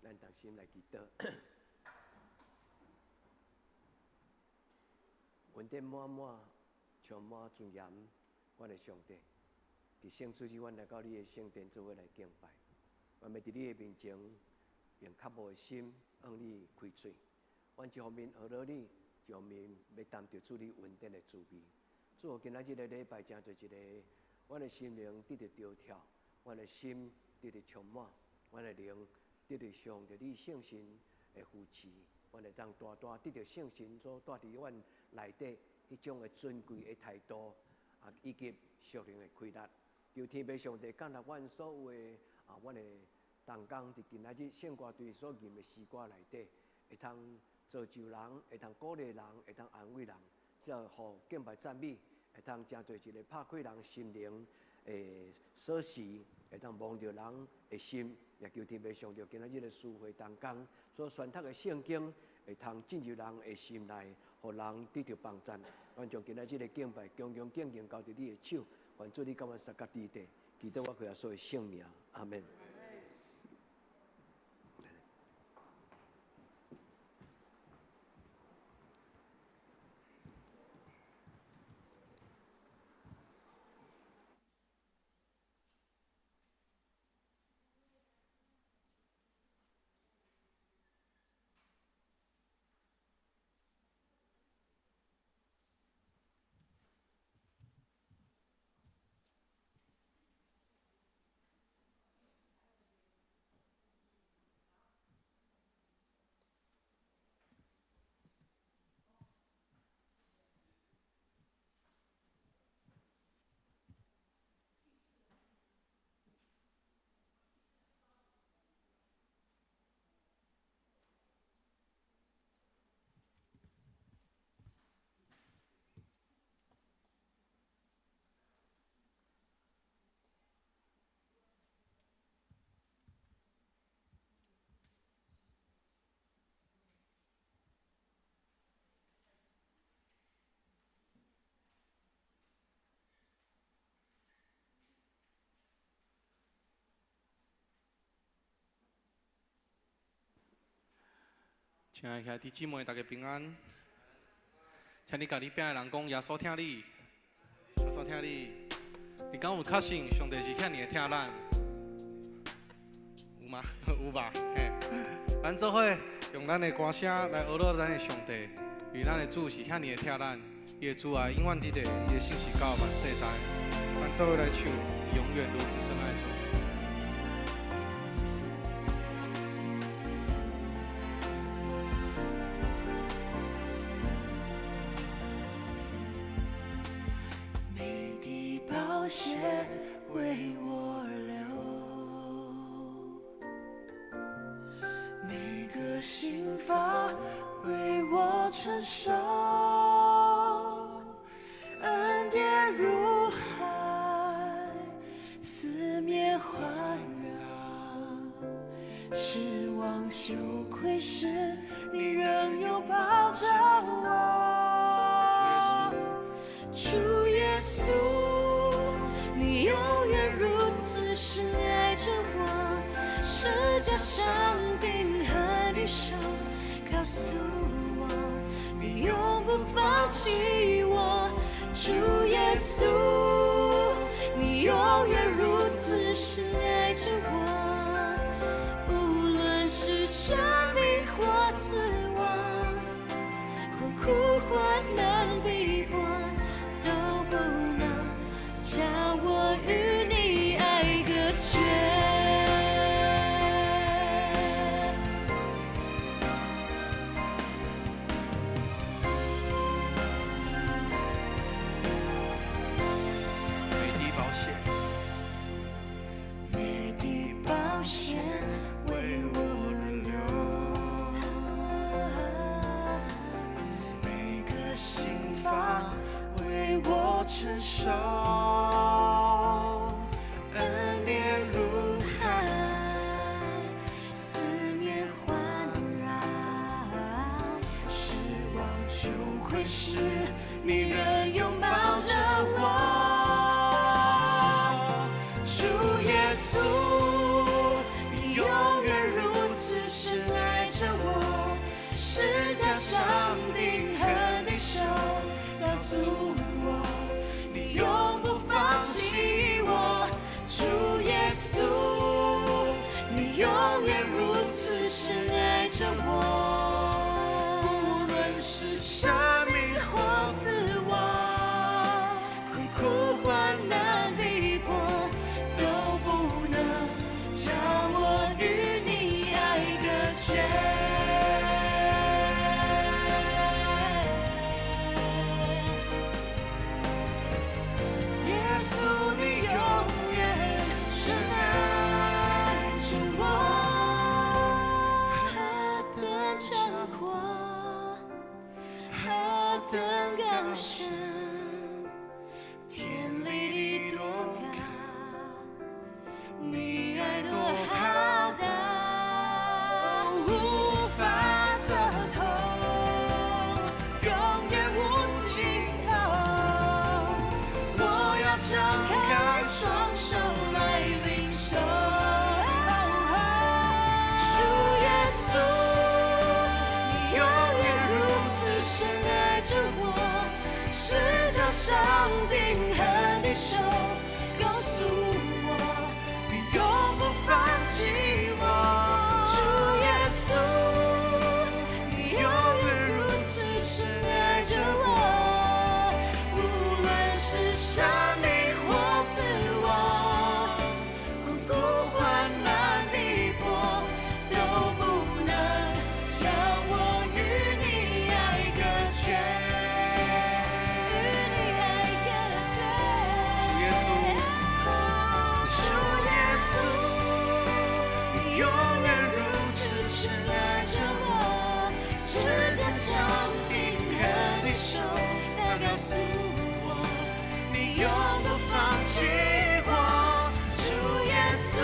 咱同心來祈禱。恩典滿滿，充滿尊嚴，阮的上帝，佇聖主日，阮來到你的聖殿做伙來敬拜。阮欲佇你的面前，用渴慕的心向你開喙。阮一方面學了你，一方面欲擔著主你恩典的滋味。主，今仔日的禮拜，成做一個，阮的心靈得著著跳，阮的心得著充滿，阮的靈得著上著你聖神的扶持，阮會當大大得著聖神所帶佇阮內底彼種的尊貴的態度，啊，以及屬靈的氣力。求天父上帝降納阮所有的啊，阮的同工佇今仔日聖歌隊所吟的詩歌內底，會通造就人，會通鼓勵人，會通安慰人，才予敬拜讚美，會通成做一个拍開人心靈的鎖匙，會通摸著人的心。也求天父上帝今仔日的詩會同工所宣讀的聖經，會通進入人的心內，予人得著幫贊。阮將今仔日的敬拜，恭恭敬敬交佇你的手，願主你佮阮相佮佇地，祈禱我靠耶穌的聖名，阿門。 親愛兄弟姊妹，大家平安。請你共你邊的人講，耶穌疼你，耶穌疼你。你敢有確信上帝是遐爾的疼咱？有嗎？有吧？嘿，咱做伙用咱的歌聲來呵咾咱的上帝，因為咱的主是遐爾的疼咱，伊的慈愛永遠佇咧，伊的信實到萬世代。咱做伙來唱，你永遠如此深愛著我。每滴寶血為我而流，每個刑罰為我承受，恩典如海，四面環繞，失望羞愧時，你仍擁抱着我。主耶穌，你永遠如此深愛着我，十架上釘痕的手告訴我，你永不放棄我。主耶穌，你永遠如此深愛着我，無論是生命或死亡，困苦患難逼迫，都不能將我與你愛隔絕。每滴寶血，每滴寶血為我而流，每個刑罰為我承受，恩典如海，四面環繞，失望羞愧時，你仍擁抱着我。主耶穌，你永遠如此深十架上釘痕的手，告訴我，你永不放棄我。主耶穌，你永遠如此深愛着我。不論是生命或死亡，困苦患難逼迫，都不能叫我與你愛隔絕。耶穌，你永遠深愛着我。何等壯闊，何等高深，天離地多高，你愛多浩大，無法測透，永遠無盡頭。我要張開雙手來領受。主耶穌，你永遠如此深愛着我，十架上釘痕的手，告訴我，你永不放棄我。主耶穌，你永遠如此深愛着我，無論是生生命或死亡，困苦患難逼迫，都不能將我與你愛隔絕，與你愛隔絕。主耶穌，主耶穌，你永遠如此深愛着我，十架上釘痕的手，它告訴我，你永不放棄我。主耶穌，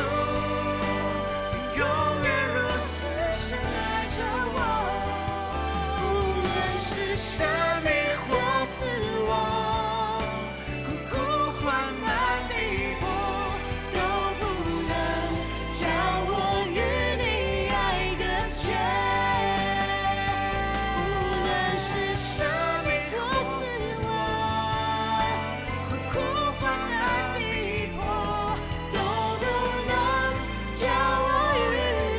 你永遠如此深愛着我，不論是生命或死亡，困苦患難逼迫，都不能叫我與你愛隔絕。無論是生命或死亡，困苦患難逼迫，都不能叫我與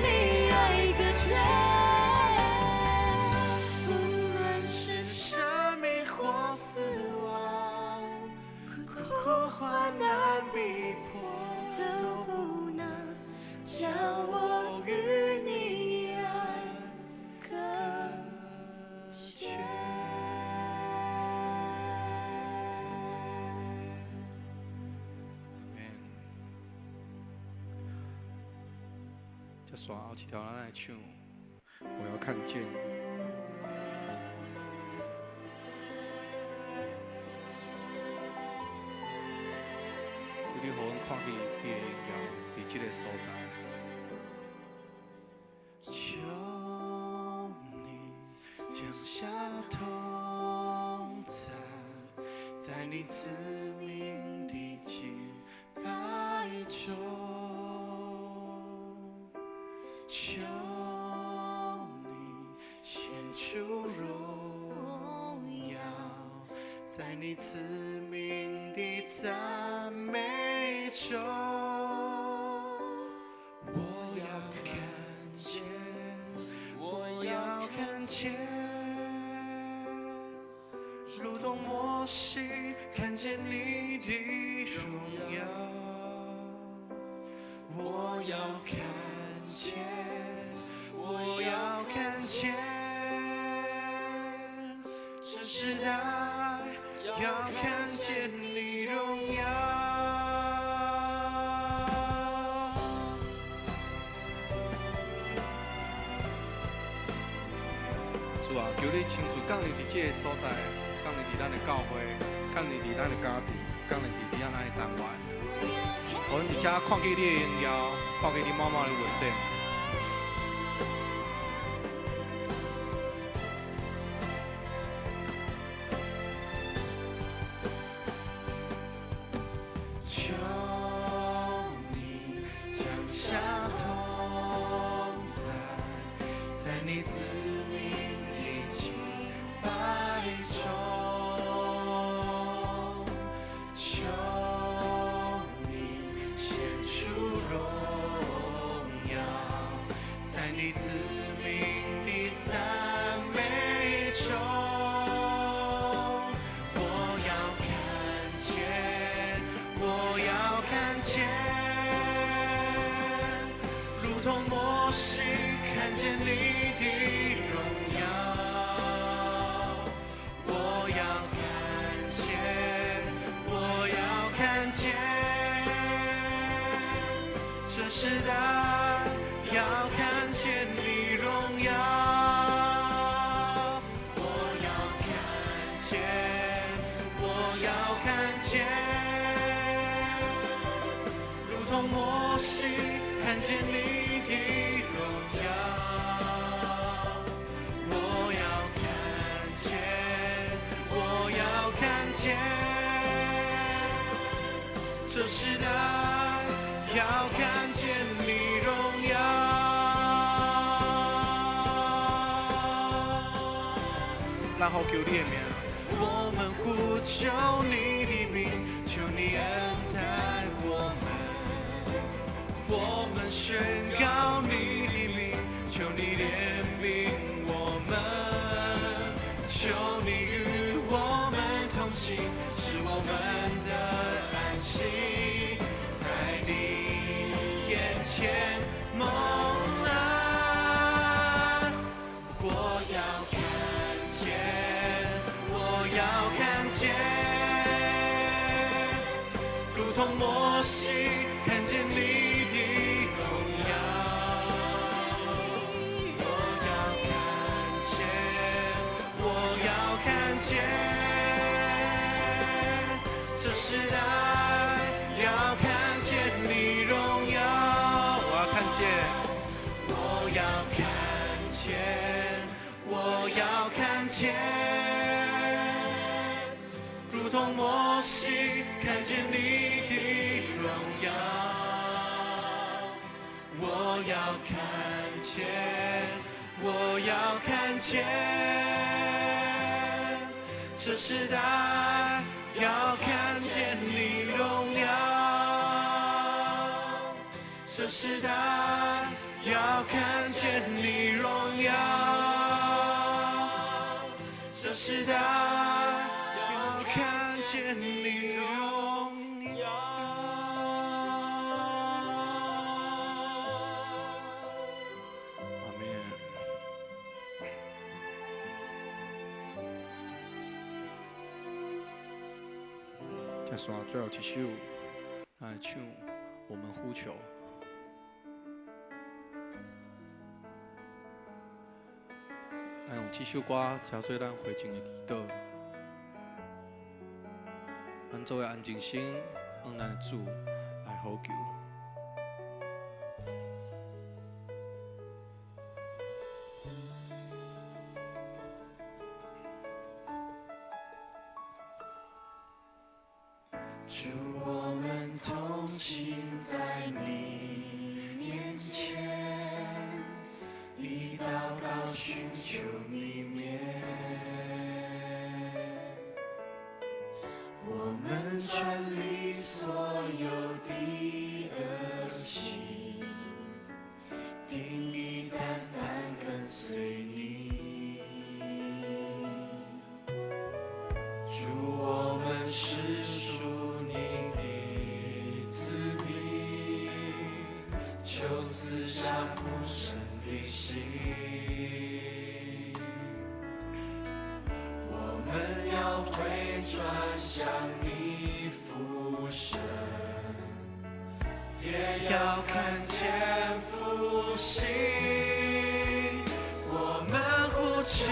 你愛隔絕。無論是生命或死亡，困苦患難逼迫，都不能叫我與你愛隔絕。阿們。這煞後一條，咱來唱。我要看見。求你予阮看見你的榮耀，佇這个所在。求你降下同在，在你子民的敬拜中。求你顯出榮耀，在你子民的讚美中。我要看見，我要看見，如同摩西看見你的榮耀。我要看見，我要看見，這時代要看見你榮耀。主啊，求你親自降臨佇這个所在，降臨佇咱的教會，降臨佇咱的家庭，降臨佇咱的單元。予阮佇遮看見你的榮耀，看見你滿滿的恩典。求你降下同在，在你子民拜中，求你显出荣耀，在你子民的赞美中，我要看見，我要看見，如同摩西看見你的榮耀。我要看見，我要看見，這世代要看見你榮耀。我要看見，我要看見，如同摩西看見你的榮耀。我要看見，我要看見，這世代要看見你榮耀。咱呼求你的名，我們呼求你的名，求你恩待我們。我們宣告你的名，求你憐憫我們，求你與我們同行，使我們得安息，在你眼前蒙恩。我要看見，我要看見，如同摩西看見你的榮耀。我要看見，我要看見，這世代要看見你榮耀。我要看見，我要看見，我要看見，如同摩西看見你的榮耀。我要看見，我要看見，這世代要看見你榮耀。這世代要看見你榮耀。這世代要看見你榮耀。阿門。接續最後一首，來唱《我們呼求》。來用這首歌，成做咱回正的祈禱。咱做伙安靜心，向咱的主來呼求。主，我們同行在你面前，以禱告尋求你面。我們轉離所有的惡行，定意單單跟隨你。主，我們是屬你的子民，求賜下豐盛的心。我們要回轉向你俯身，也要看見復興。我們呼求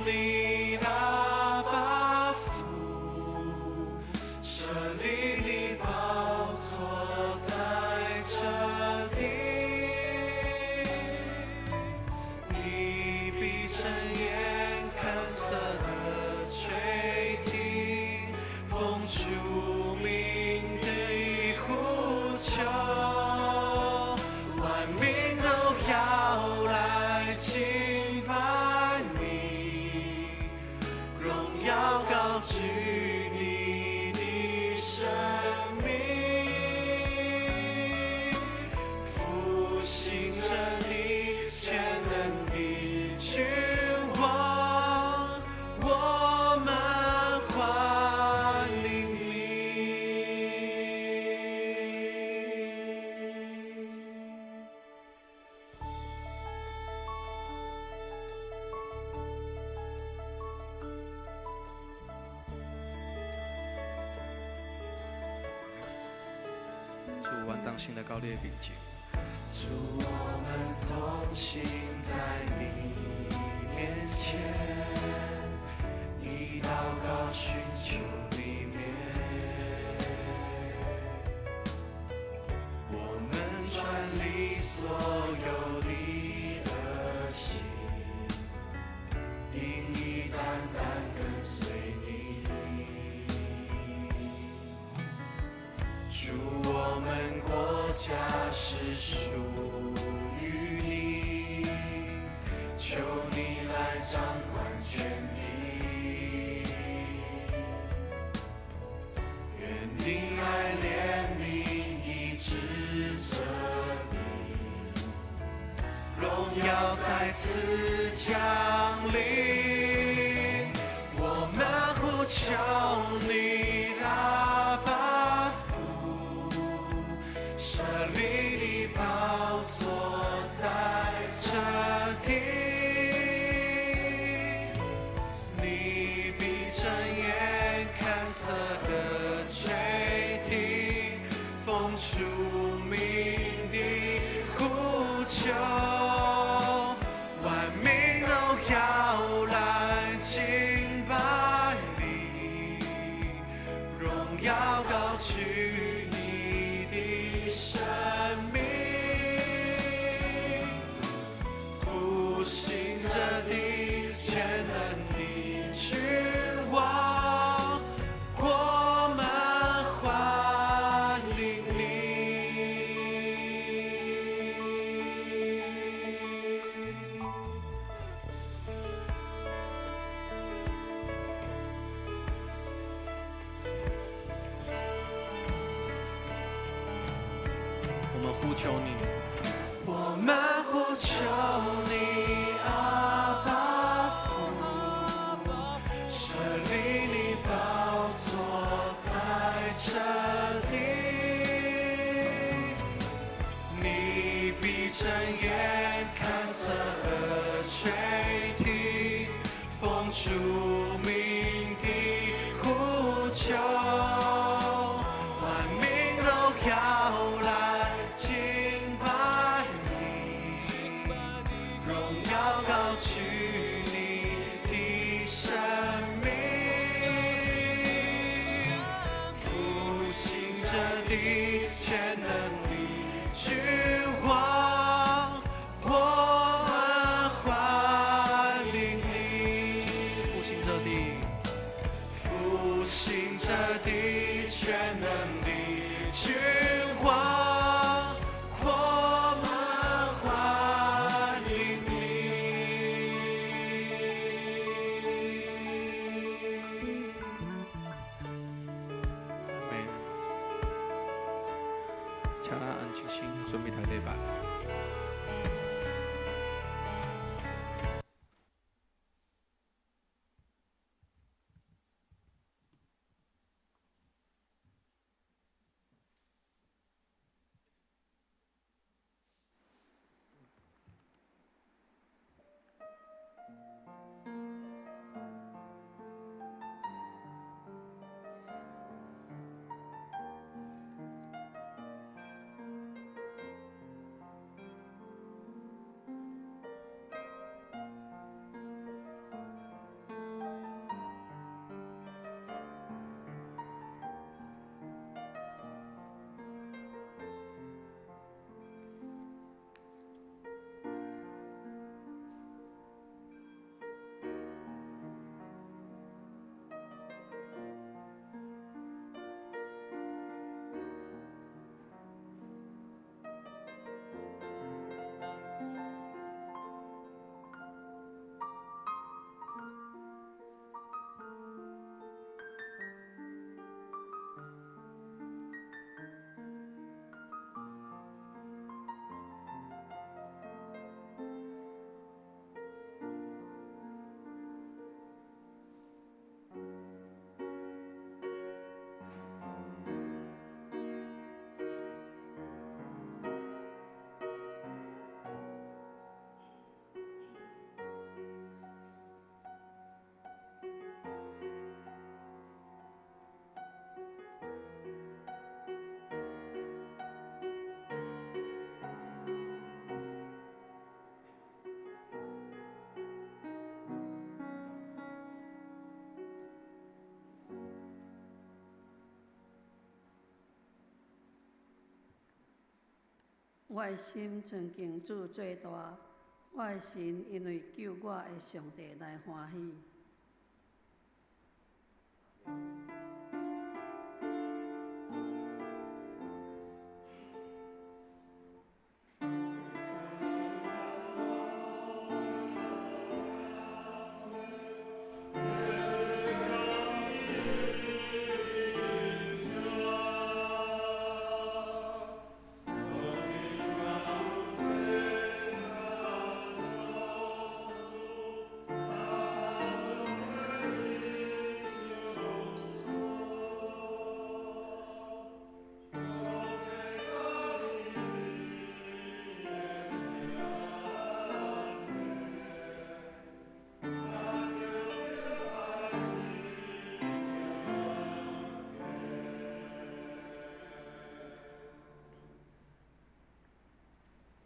你阿爸父，設立你寶座在這地，你必睜眼看測的垂聽，奉主名的呼求，萬民都要主，阮同心來到你的面前。主，我們同行在你面前，以禱告尋求你面。我們轉離所有的惡行，定意單單跟隨你。主，我們國家是屬於你，求你來掌管全地。願你愛憐憫醫治這地，榮耀再次降臨。我們呼求你，阿爸父，設立你寶座在這地，你閉睜眼看測個垂聽，奉主名的呼求，萬民都要來敬拜你，榮耀高舉你的生命，復興這地，全能的君王，我們歡迎你。我們呼求你，我們呼求你，阿爸父，設立你寶座在這地，你閉睜眼看測耳垂聽，奉主名的呼求，萬民都要來敬拜你，榮耀高舉你的生命，復興這地，全能的君王，我們歡迎你。復興這地，復興這地，全能的君王，我們歡迎你。阿們。請咱安靜心，準備來禮拜。我的心尊敬主最大，我的神因為救我的上帝來歡喜。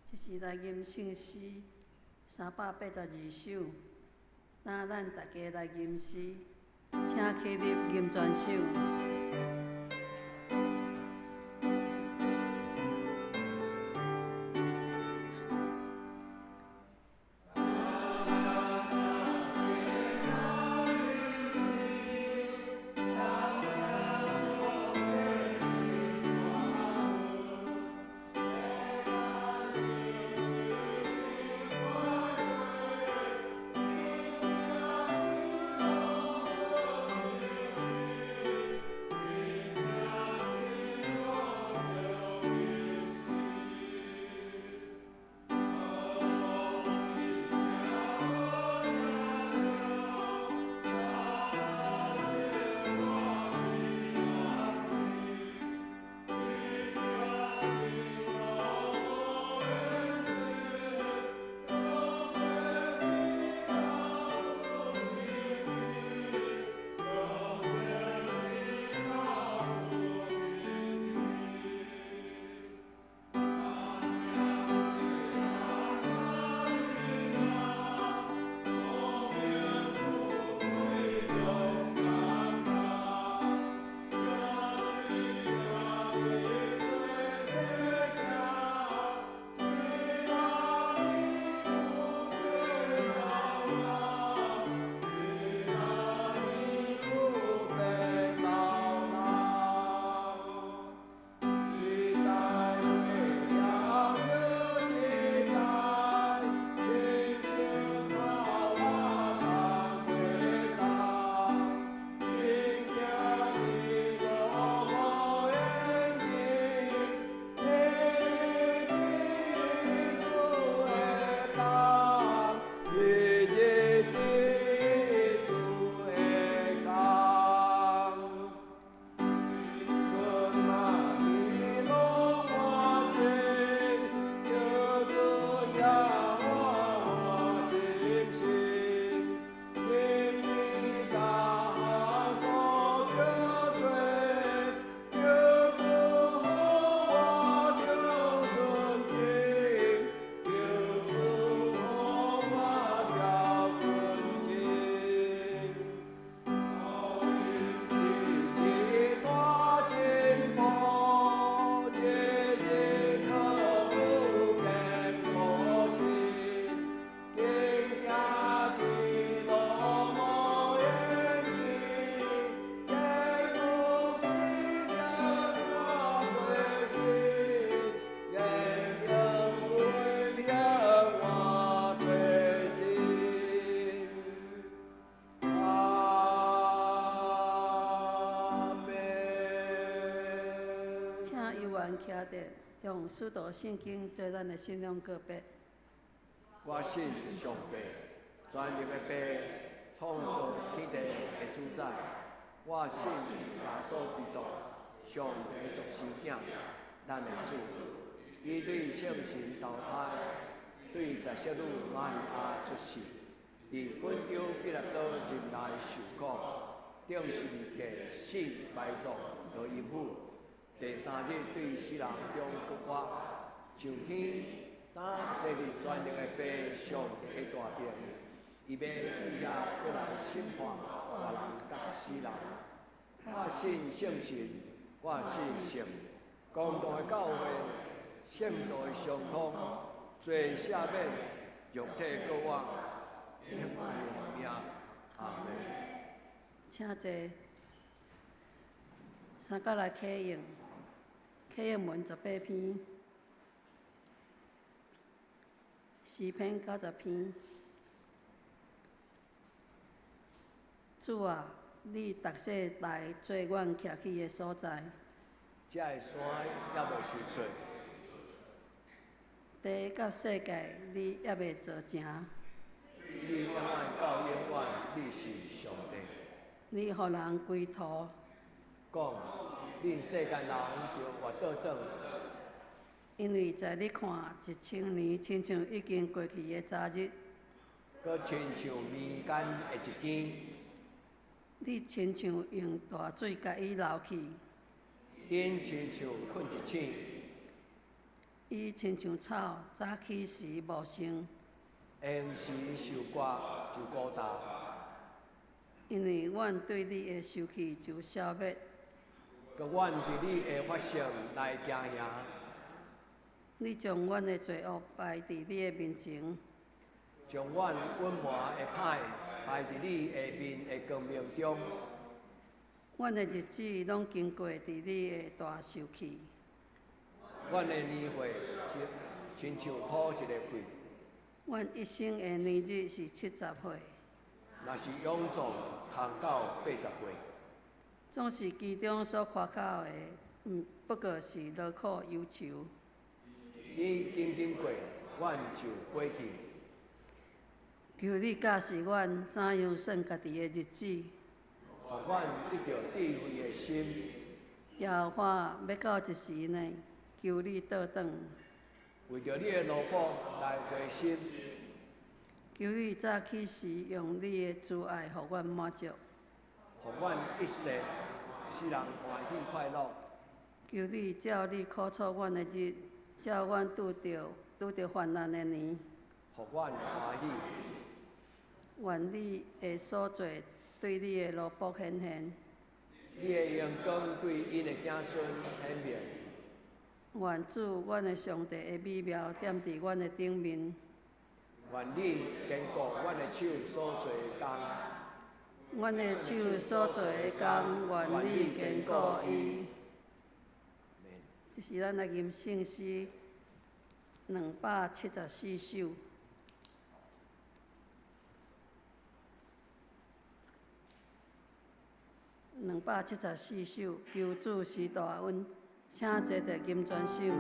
這是來吟聖詩382首，那咱大家來吟詩，請起立吟全首。徛佇用使徒信經做咱的信仰告白。我信上帝，全能的父，創造天地的主宰。我信耶穌基督，上帝獨生子，咱的主。伊對聖神投胎，對在聖女瑪利亞出世，佇本丟彼拉多入內受苦，釘十字架死埋葬落陰府。第三日對死人中復活，上天，當坐佇全能的父上帝的大殿，伊欲去遐閣來審判活人佮死人。我信聖神，我信聖公共的教會，聖道的相通，罪赦免，肉體復活，永遠的命。阿門。請坐。三角來啟用，啟用文18篇，詩篇90篇。主啊，你逐世代做阮徛起的所在。這个山猶未實出。地佮世界，你猶未造成。你永遠到永遠，你是上帝。你予人歸途。講，恁世間人著活倒轉。因為在你看，1000年親像已經過去的早日。閣親像暝間的一更。你親像用大水共伊流去。𪜶親像睏一醒。伊親像草，早起時茂盛。閒時受割就孤單。因為阮對你的受氣就消滅。閣阮佇你的發聖來驚嚇。你將阮的罪惡擺佇你的面前。將阮隱瞞的歹擺佇你的面的光明中。阮的日子攏經過佇你的大受氣。阮的年歲親像土一个穗。阮一生的年日是70歲。若是勇壯，通到80歲。總是其中所誇口的，不過是勞苦憂愁。你僅僅過，阮就過去。求你教示阮怎樣算家己的日子。予阮得著智慧的心。耶和華欲到幾時呢？求你倒轉。為著你的奴僕來回心。求你早起時用你的慈愛予阮滿足。予阮一世世人歡喜快樂。求你照你苦楚阮的日，照阮拄著患難的年。予阮歡喜。願你的所做對你的奴僕顯現。你的榮光對𪜶的子孫顯明。願主，阮的上帝的美妙踮佇阮的頂面。願你堅固阮的手所做的工。阮的手所做的工，願你堅固伊。這是咱來吟聖詩274首。274首，求主施大恩，請坐佇金磚首。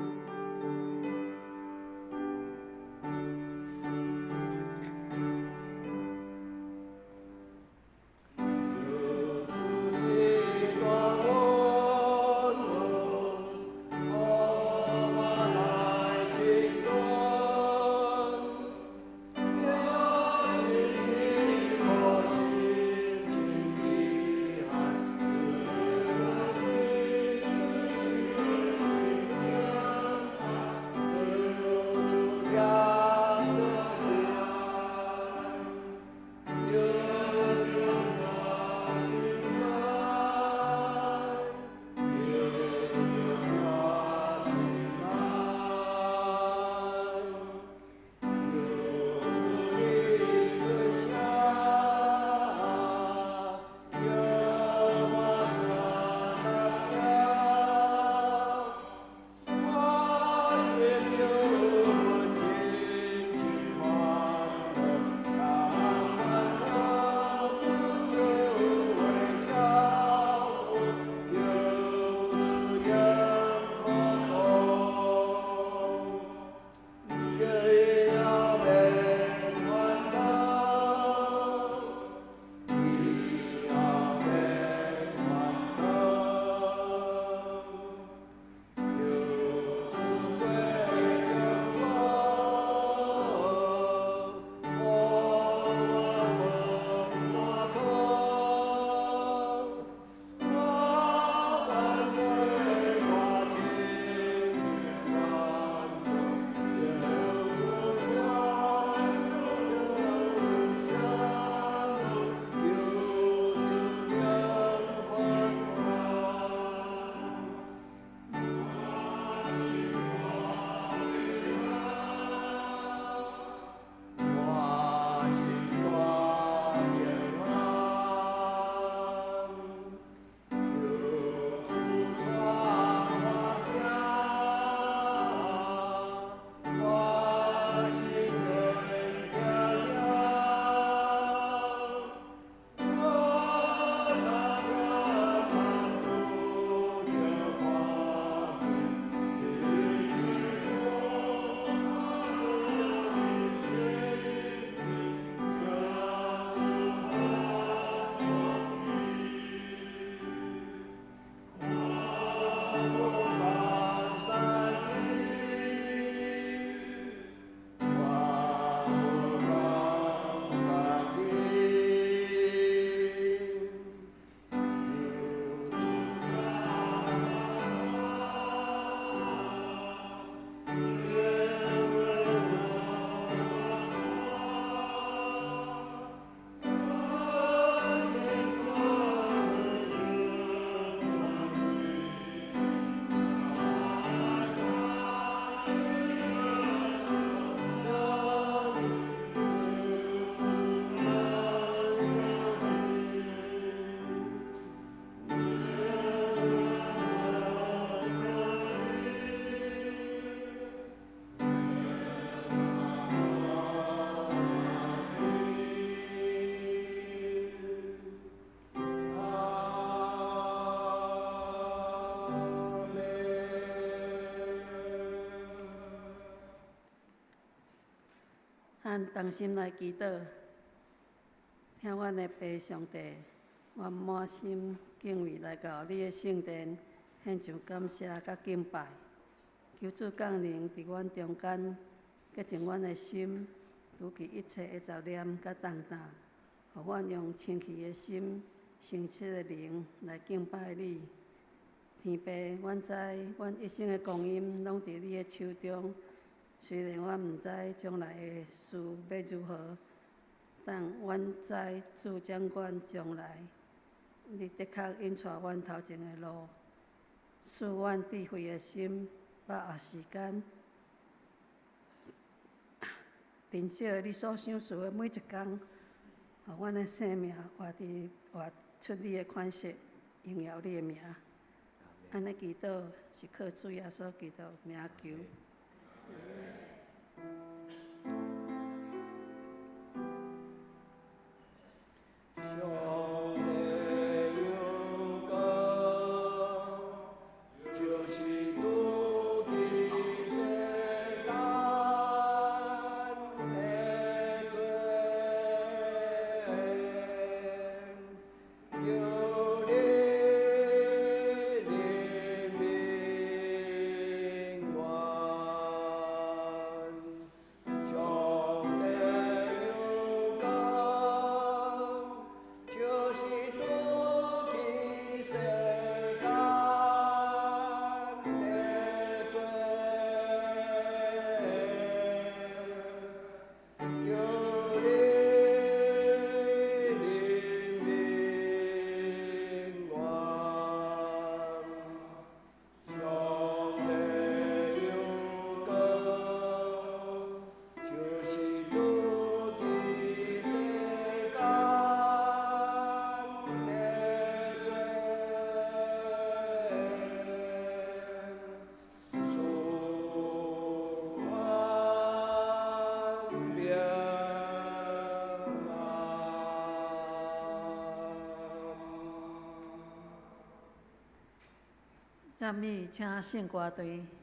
咱同心來祈禱，疼阮的父上帝，阮滿心敬畏來到你的聖殿，獻上感謝佮敬拜。求主降臨佇阮中間，潔淨阮的心，除去一切的雜念佮重擔，予阮用清氣的心、誠實的靈來敬拜你。天父，阮知阮一生的光陰攏佇你的手中，雖然阮毋知將來的事欲如何，但阮知主掌管將來。你的確引帶阮頭前的路，賜阮智慧的心，把握時間，珍惜你所賞賜的每一工，予阮的生命活佇活出你的款式，榮耀你的名。按呢祈禱是靠主耶穌基督名求。上帝有光，就是拄起世間的罪，求你憐憫阮。上帝有光，就是拄起世間的罪，求你憐憫阮。上帝有光，就是拄起世間的罪，賜阮平安。讚美，請聖歌隊。主面前。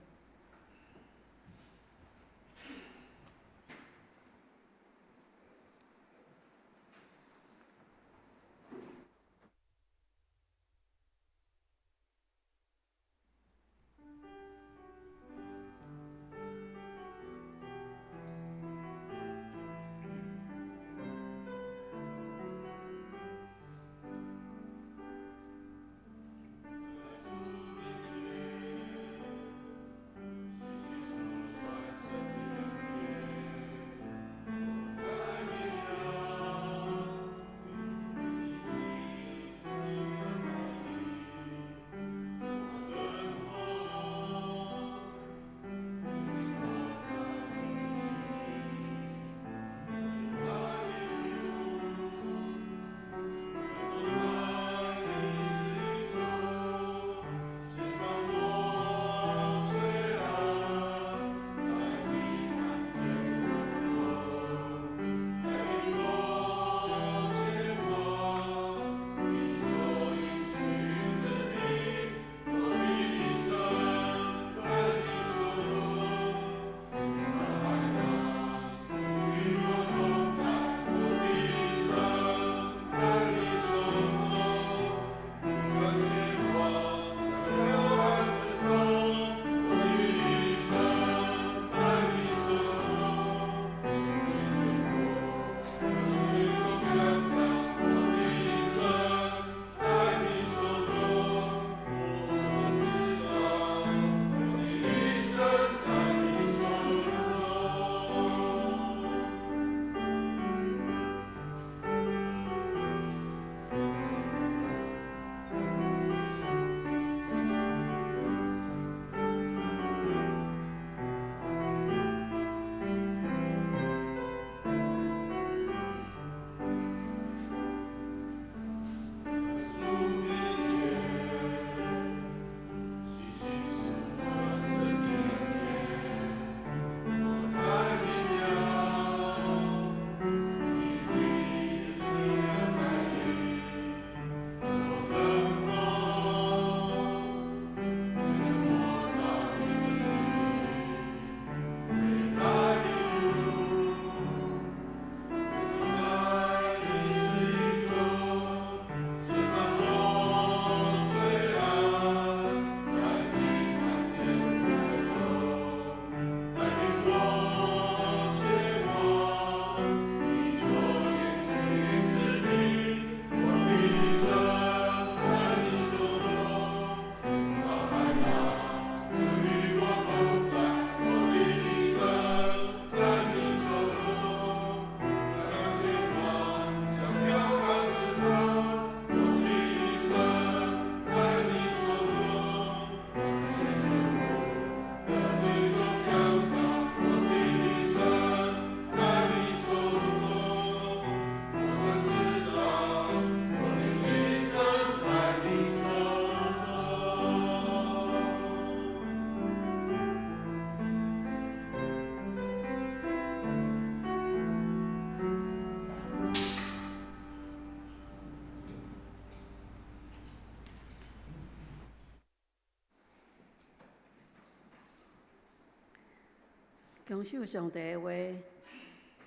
強守上帝的話，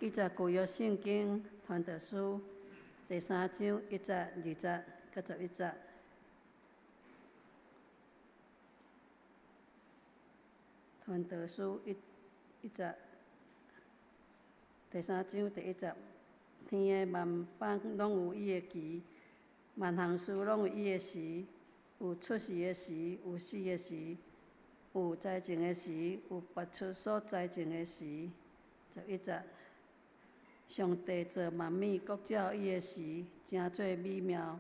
記載舊約聖經傳道書第三章一節、二節、佮11節。傳道書一一節，第三章第一節，天的萬邦攏有伊的期，萬項事攏有伊的時，有出世的時，有死的時，有栽種的時，有拔出所栽種的時。11節，上帝造萬物，各照伊的時，成做美妙，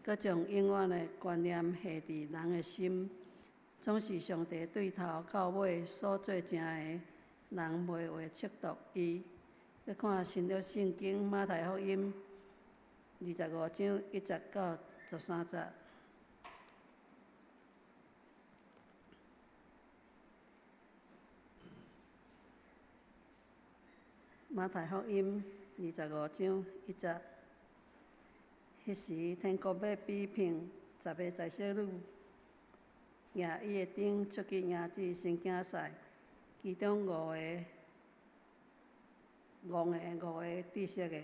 閣將永遠的觀念下佇人的心。總是上帝對頭到尾所做成的，人袂會測度伊。你看新約聖經馬太福音25章1節到13節。馬太福音25章1節，彼時天國欲比拼10个才少女，舉伊的燈出去迎接新囝婿，其中五个戇的，五个知識的，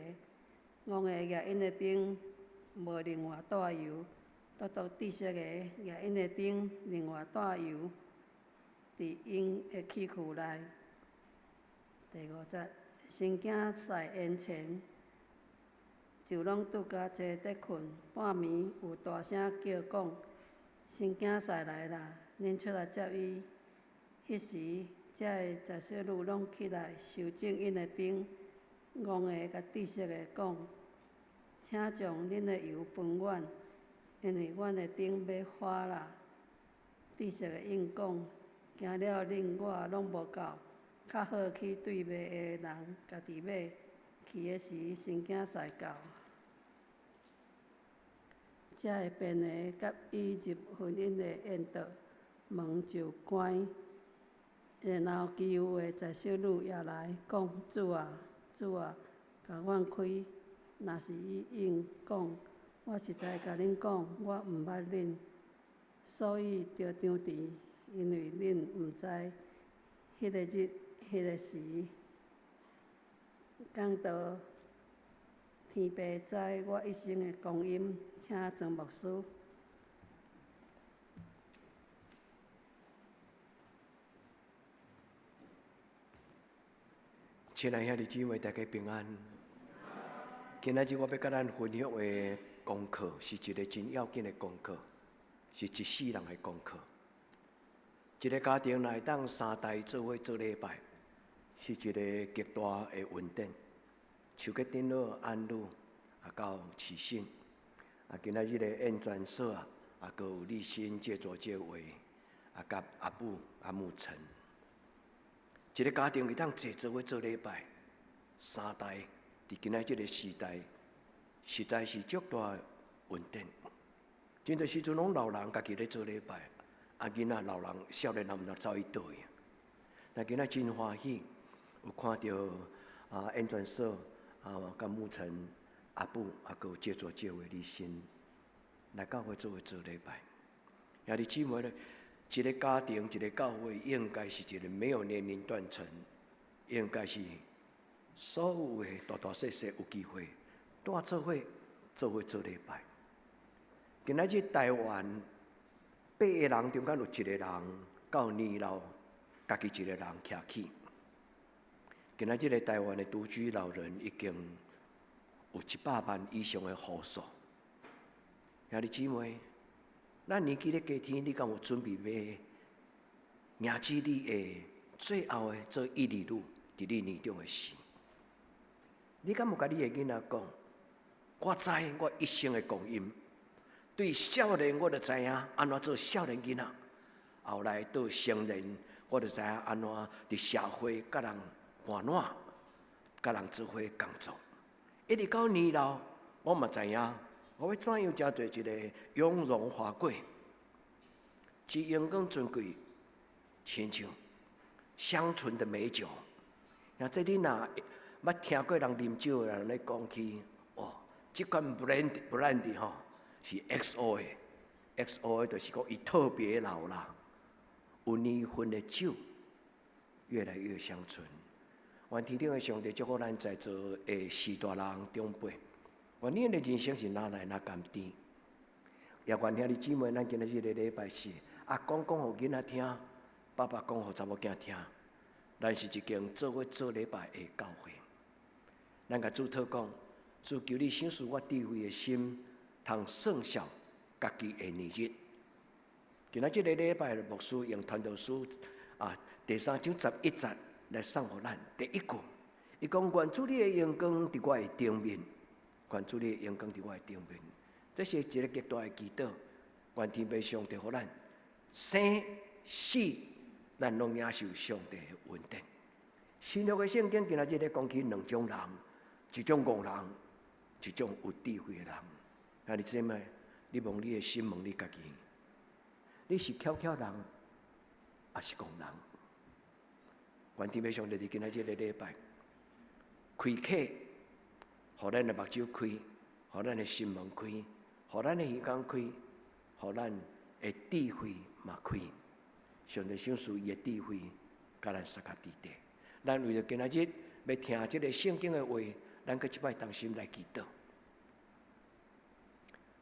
戇的舉𪜶的燈，無另外帶油；獨獨知識的舉𪜶的燈，另外帶油，佇𪜶的器具內。第5節，新囝婿延前，就攏拄甲坐咧睏。半暝有大聲叫講：新囝婿來啦，恁出來接伊。彼時，遮个才少女攏起來修整𪜶的燈。戇的共知識的講：請將恁的油分阮，因為阮的燈欲花啦。知識的應講：驚了恁我攏無夠，較好去對賣的人家己買。去的時，新囝婿到。遮个便的佮伊入婚姻的宴桌，門就關。然後其餘的才少女也來講：主啊，主啊，共阮開。若是伊應講：我實在共恁講，我毋捌恁。所以著張持，因為恁毋知彼个日、彼个時。講道天父知我一生的光陰，請莊牧師。親愛兄弟姊妹，大家平安。今仔日我欲佮咱分享的功課，是一个真要緊的功課，是一世人的功課。一个家庭若會當三代做伙做禮拜，是一个極大的恩典。像個長老安女啊，到慈信啊，今仔日的演傳所啊，啊，閣有立新借做這位啊，佮阿母阿母陳。一个家庭會當坐做伙做禮拜，三代佇今仔這个時代，實在是足大恩典。真濟時陣攏老人家己咧做禮拜，啊，囡仔老人少年人毋知走去佗去。但今仔真歡喜，有看著啊，演傳所啊，佮牧陳阿母啊，閣有借做這位立新來教會做伙做禮拜。兄弟姊妹咧，一个家庭，一个教會，應該是一个沒有年齡斷層，應該是所有的大大細細有機會，蹛做伙做伙做禮拜。今仔日台灣八个人中間有一个人到年老，家己一个人徛起。今仔日个台灣的獨居老人已經有100萬以上的戶數。兄弟姊妹，咱年紀咧加添，你敢有準備欲迎接你的最後的做一里路，佇你年長的時？你敢有共你的囡仔講？我知我一生的光陰，對少年我就知影按怎做少年囡仔，後來到成年，我就知影按怎佇社會佮人玩耍，佮人做伙工作。一直到年老，我嘛知影，我欲怎樣成做一个雍容華貴、只榮光尊貴，親像香醇的美酒。若這你若捌聽過人啉酒的人咧講起，哦，這款 brandy 吼是 XO 的，XO 的就是講伊特別老啦，有年份的酒，越來越相純。願天頂的上帝祝福咱在座的序大人長輩，願恁的人生是若來若甘甜。也願兄弟姊妹，咱今仔日的禮拜是阿公講予囡仔聽，爸爸講予查某囝聽。咱是一間做伙做禮拜的教會。咱共主禱講，主求你賞賜我智慧的心，通算數家己的年日。今仔這個禮拜的牧師用傳道書啊第三章十一節來送予咱。第一句，伊講願主你的榮光佇我的頂面，願主你的榮光佇我的頂面。這是一個極大的祈禱，願天父上帝予咱生死，咱攏領受上帝的恩典。新約的聖經今仔日咧講起兩種人，一種戇人，一種有智慧的人。兄弟姊妹，你問你的心問你家己，你是巧巧人，抑是戇人？願天父上帝佇今仔日這個禮拜，開啟，予咱的目睭開，予咱的心門開，予咱的耳孔開，予咱的智慧嘛開。上帝賞賜伊的智慧，佮咱相佮佇底。咱為著今仔日欲聽這個聖經的話，咱閣一擺同心來祈禱。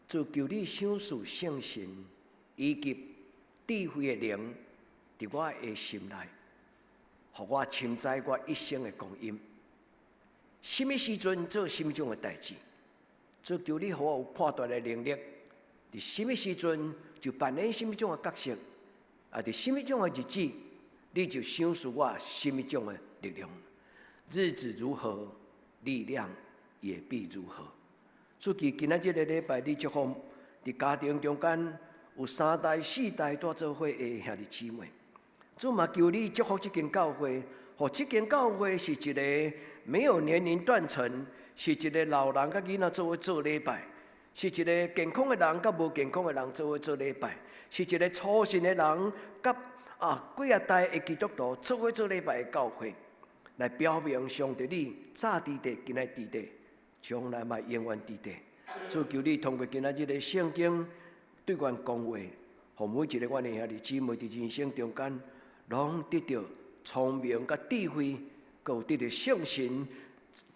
主求你賞賜聖神以及智慧的靈，佇我的心內，予我深知我一生的光陰。啥物時陣做啥物種的代誌？主求你予我有判斷的能力，佇啥物時陣就扮演啥物種的角色，啊，佇啥物種的日子，你就賞賜我啥物種的力量。日子如何，力量也必如何。主求今仔這個禮拜，你祝福佇家庭中間有三代四代蹛做伙的兄弟姊妹。主嘛求你祝福這間教會，予這間教會是一個沒有年齡斷層，是一個老人佮囡仔做伙做禮拜，是一個健康的人佮無健康的人做伙做禮拜，是一個初信的人佮啊幾仔代的基督徒做伙做禮拜的教會，來表明上帝你早佇地，今仔佇地，將來嘛永遠佇地。主求你通過今仔日的聖經對阮講話，予每一個阮的兄弟姊妹佇人生中間，攏得著聰明佮智慧，閣有得著聖神，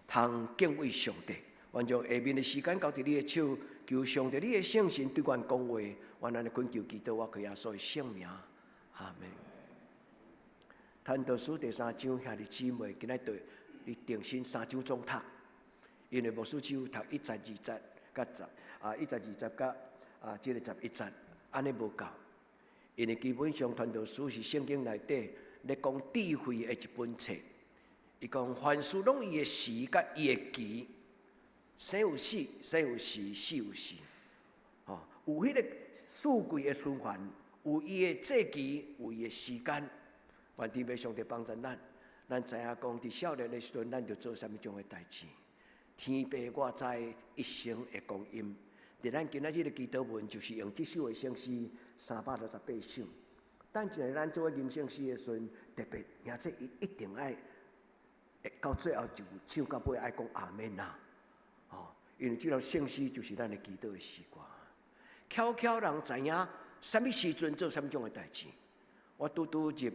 通敬畏上帝。阮將下面的時間交佇你的手，求上帝你的聖神對阮講話，阮按呢懇求祈禱，我靠耶穌的聖名，阿門。傳道書第三章兄弟姊妹，今仔對你定心三章總讀，因為牧師只有讀一節、二節、佮十啊，一節、二節佮啊，這個十一節，按呢無夠。因為基本上傳道書是聖經內底咧講智慧的一本冊。伊講凡事攏伊的時佮伊的期，生有死，生有時，死有時，吼，有彼個四季的循環，有伊的節期，有伊的時間。願天父上帝幫助咱，咱知影講，佇少年的時陣，咱就做啥物種的代誌。天父我知一生的光陰。佇咱今仔日的祈禱文，就是用這首的聖詩三百六十八首。等一下咱做吟聖詩的時陣，特別兄這伊一定愛到最後就唱到尾愛講阿門啦，吼！因為這首聖詩就是咱的祈禱的詩歌。巧巧人知影啥物時陣做啥物種的代誌。我拄拄入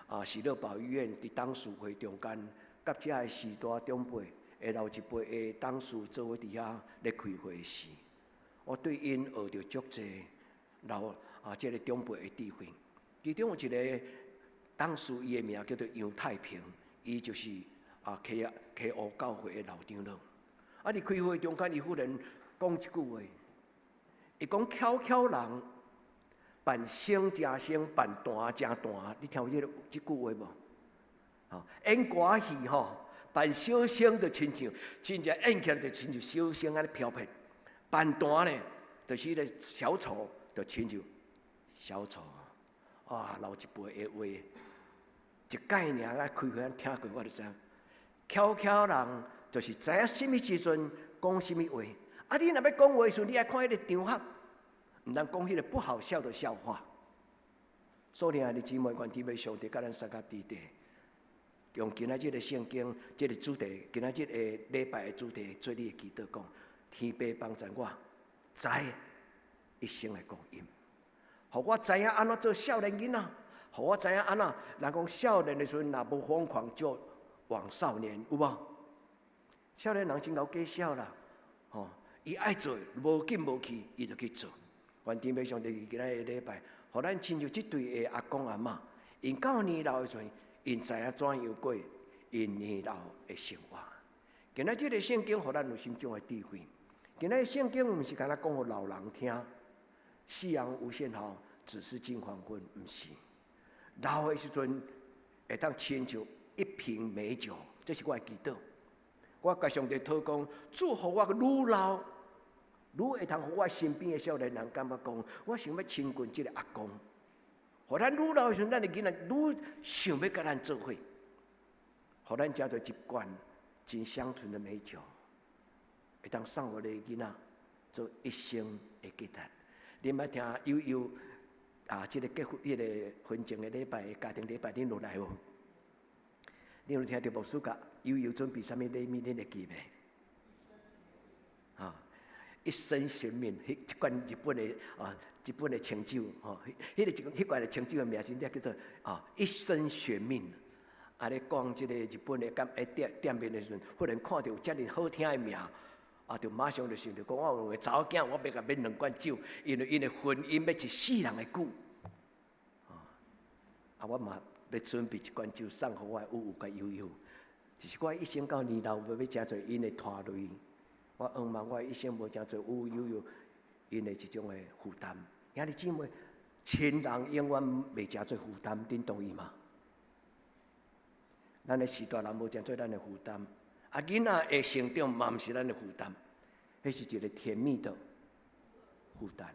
啊，喜樂堡醫院佇董事會中間，佮遮的序大長輩，的老一輩的董事做伙佇遐咧開會時，我對𪜶學著足濟老啊，這個長輩的智慧。其中有一個董事，伊的名叫做楊太平，伊就是啊溪啊溪湖教會的老長老。啊，佇開會中間，伊忽然講一句話，伊講巧巧人扮生誠生，扮彈誠彈，你聽過這個這句話無？吼，演歌戲吼，扮小生就親像真正演起來就親像小生按呢飄撇，扮旦呢，就是彼個小丑，就親像小丑。哇，老一輩的話，一擺爾啊開會聽過，我就知影。巧巧人就是知影啥物時陣講啥物話。啊，你若欲講話時，你愛看彼個場合，毋通講彼個不好笑的笑話。所以兄弟姊妹，願天父上帝佮咱相佮佇底，用今仔日的聖經，這個主題，今仔日的禮拜的主題，做你的祈禱講，天父幫助我，知一生的光陰，予我知影按怎做少年囡仔，予我知影按怎，人講少年的時陣若無瘋狂就枉少年，有無？少年人真𠢕假痟啦，吼！伊愛做，無緊無去，伊就去做。願天父上帝今仔日禮拜，予咱親像這對的阿公阿嬤，𪜶到年老的時陣，𪜶知影怎樣過𪜶年老的生活。今仔這個聖經予咱有啥種的智慧？今仔聖經毋是干焦講予老人聽，夕陽無限好，只是近黃昏，毋是。老的時陣會當親像一瓶美酒，這是我的祈禱。我共上帝禱講，主予我愈老，愈會通予我身邊的少年人感覺講，我想欲親近這个阿公。予咱愈老的時陣，咱的囡仔愈想欲佮咱做伙，予咱食著一罐真香醇的美酒，會當送予你的囡仔做一生的記得。恁捌聽悠悠啊？這个結婚、彼个婚前的禮拜、家庭禮拜，恁有來無？恁有聽著牧師共悠悠準備啥物禮物？恁會記袂？啊，一生懸命，彼一罐日本的啊，日本的清酒，吼，彼个一彼罐的清酒的名真正叫做啊，一生懸命。啊，咧講這个日本的間店店面的時陣，忽然看著有遮爾好聽的名，啊，就馬上就想著講，我有兩個查某囝，我欲共買兩罐酒，因為𪜶的婚姻欲一世人的久。啊，我嘛欲準備一罐酒送予我的有有佮悠悠，只是我一生到年老，無欲誠濟𪜶的拖累。我向望我一生無誠濟有悠悠𪜶的這種的負擔。兄弟姊妹，親人永遠袂誠濟負擔，恁同意嗎？咱的序大人無誠濟咱的負擔，啊，囡仔的成長嘛毋是咱的負擔，彼是一個甜蜜的負擔。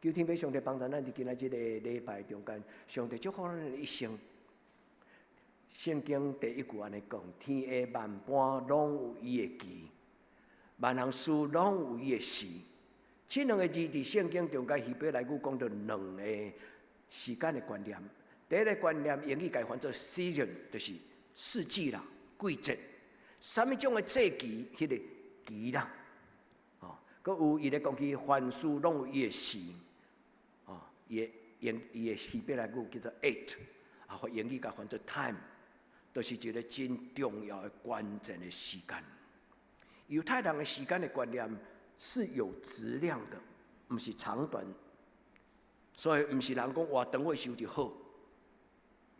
求天父上帝幫助咱佇今仔這个禮拜中間，上帝祝福咱的一生。聖經第一句按呢講：天下萬般攏有伊的期，萬項事攏有伊的時。這兩個字佇聖經中間希伯來語講著兩個時間的觀念。第一個觀念英語共翻做 season，就是四季啦、季節。啥物種的節期，彼个期啦，哦，閣有伊咧講起凡事攏有伊的時，哦，伊的英伊的希伯來語叫做 et，啊，或英語共翻做 time，都是一個真重要的關鍵的時間。猶太人的時間的觀念是有質量的，毋是長短，所以毋是人講活長歲壽就好。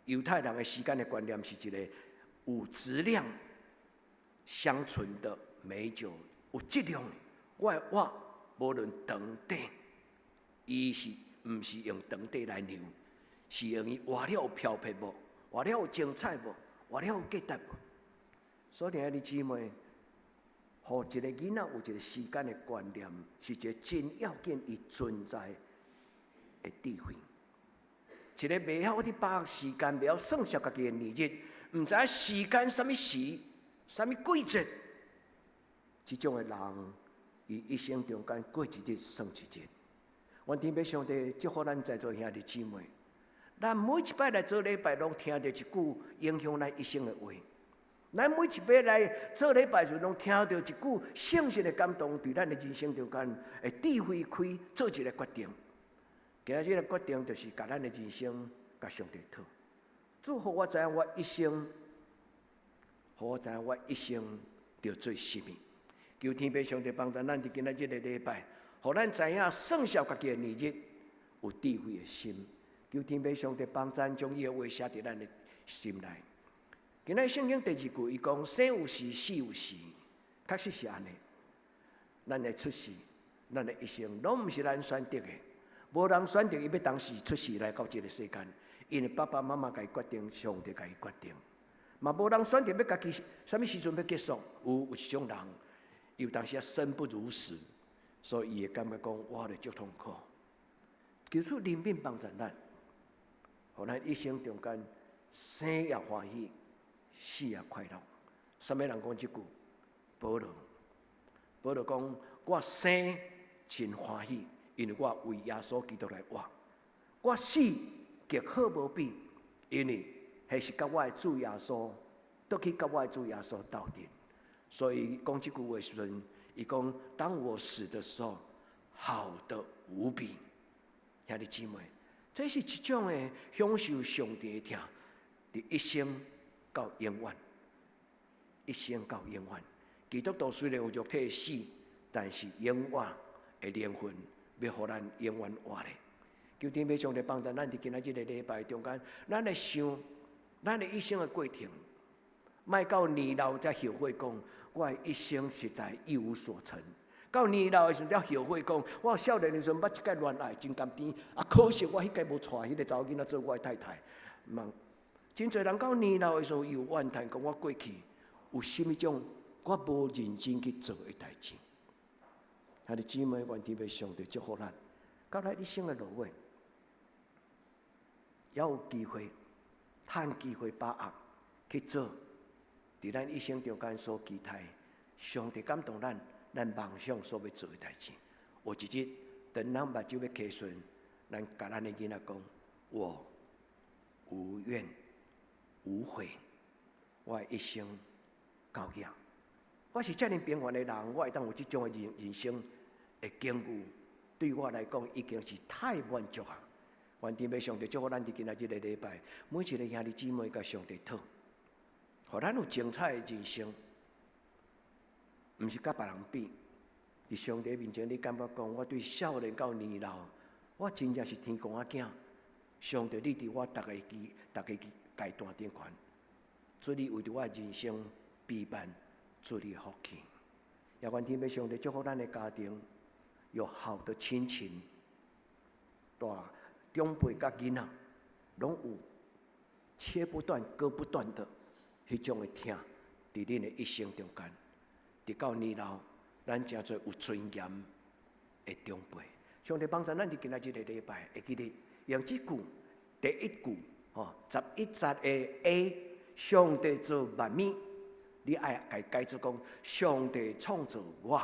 猶太人的時間的觀念是一個有質量、香醇的美酒，有質量的。我的活無論長短，伊是毋是用長短來量，是用伊活了有飄撇無，活了有精彩無，活了有價值無。所以，兄弟姊妹，予一個囡仔有一個時間的觀念，是一個真要緊伊存在的智慧。一個袂曉去把握時間，袂曉算數家己的年日，毋知影時間啥物時、啥物季節，這種的人，伊一生中間過一日算一日。願天父上帝祝福咱在座兄弟姊妹，咱每一擺來做禮拜，攏聽著一句影響咱一生的話。咱每一擺來做禮拜時，攏聽著一句聖神的感動，對咱的人生中間會智慧開做一個決定。今仔這个決定就是共咱的人生共上帝討。主予我知影我一生，予我知影我一生著做啥物。求天父上帝幫助咱佇今仔這个禮拜，予咱知影算數家己的年日，有智慧的心。求天父上帝幫咱將伊的話寫佇咱的心內。今仔聖經第二句，伊講生有時，死有時，確實是按呢。咱的出世，咱的一生，攏毋是咱選擇的。無人選擇伊欲當時出世來到這个世間，因為爸爸媽媽共伊決定，上帝共伊決定。嘛無人選擇欲家己啥物時陣欲結束。有一種人，有當時啊生不如死，所以伊會感覺講我咧足痛苦。求主憐憫幫助咱，予咱一生中間生也歡喜，死也快樂。啥物人講這句？保羅，保羅講我生真歡喜，因為我為耶穌基督來活。我死極好無比，因為彼是佮我的主耶穌，倒去佮我的主耶穌鬥陣。所以講這句話時陣，伊講當我死的時候，好的無比。兄弟姊妹，這是一種的享受上帝的疼，佇一生到永遠，一生到永遠。基督徒雖然有肉體的死，但是永遠的靈魂欲予咱永遠活咧。求天父上帝幫助咱佇今仔這个禮拜中間，咱來想咱的一生的過程，莫到年老才後悔講，我的一生實在一無所成。到年老的時陣才後悔講，我少年的時陣捌一擺戀愛真甘甜，啊可惜我彼擺無娶彼个查某囡仔做我的太太。毋，真濟人到年老的時陣又怨嘆講，我過去有啥物種我無認真去做的代誌。兄弟姊妹，願天父上帝祝福咱，到咱一生的落尾，猶有機會，趁機會把握去做，佇咱一生中間所期待，上帝感動咱，咱夢想所欲做的代誌。有一日，當咱目睭欲閉時，咱共咱的囡仔講：我無怨無悔，我的一生到遐。我是遮爾平凡的人，我會當有這種的人生的境遇，對我來講已經是太滿足啊！願天父上帝祝福咱佇今仔這个禮拜，每一个兄弟姊妹共上帝討，予咱有精彩的人生，毋是佮別人比。佇上帝面前，你感覺講，我對少年到年老，我真正是天公仔囝。上帝，你佇我逐个期、逐个階段頂懸，做你為著我人生備辦，做你福氣。也願天父上帝祝福咱的家庭，有好的親情，大長輩佮囡仔，攏有切不斷、割不斷的彼種的疼，佇恁的一生中間，直到年老，咱成做有尊嚴的長輩。上帝幫助咱佇今仔這个禮拜，會記得用這句第一句，吼，11節的 A，上帝造萬物，你愛共改做講，上帝創造我，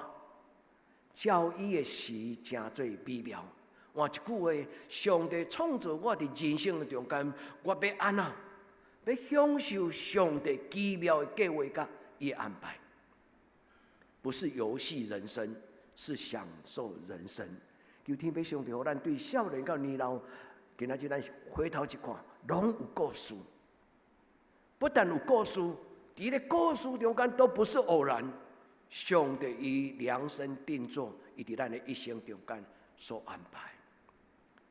照伊的時成做美妙。換一句話，上帝創造我佇人生的中間，我欲按怎？欲享受上帝奇妙的計劃佮伊的安排。不是遊戲人生，是享受人生。求天父上帝，予咱對少年到年老，今仔日咱回頭一看，攏有故事。不但有故事，佇咧故事中間都不是偶然。上帝伊量身定做，伊佇咱的一生中間所安排。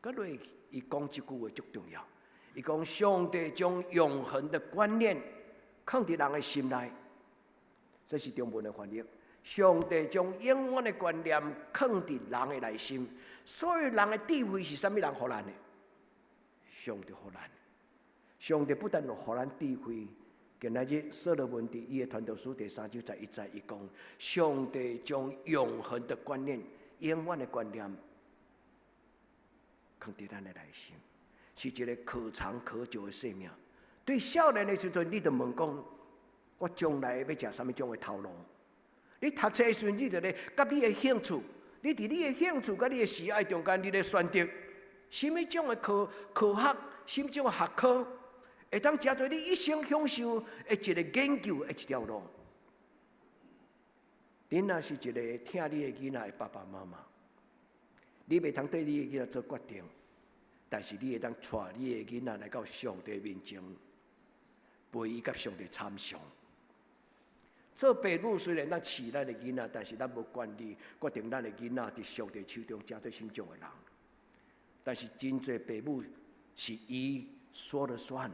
閣落伊講這句話足重要。伊講上帝將永恆的觀念囥佇人的心內，這是中文的翻譯。上帝將永遠的觀念囥佇人的內心，所以人的智慧是啥物人予咱的？上帝予咱。上帝不但予咱智慧，今仔日所羅門佇伊的傳道書第三章十一節，伊講：上帝將永恆的觀念、永遠的觀念囥佇咱的內心，是一个可長可久的生命。對少年的時陣，你就問講：我將來欲食啥物種的頭路？你讀冊的時陣，你就咧佮你的興趣，你佇你的興趣佮你的喜愛中間，你咧選擇啥物種的科學，啥物種的學科，會當成做你一生享受的一个研究的一條路。恁若是一个疼你的囡仔的爸爸媽媽，你袂通對你的囡仔做決定，但是你會當帶你的囡仔來到上帝面前，陪伊佮上帝參詳。做爸母雖然咱飼咱的囡仔，但是咱無權利決定咱的囡仔佇上帝手中成做啥物種的人。但是真濟爸母是伊說了算，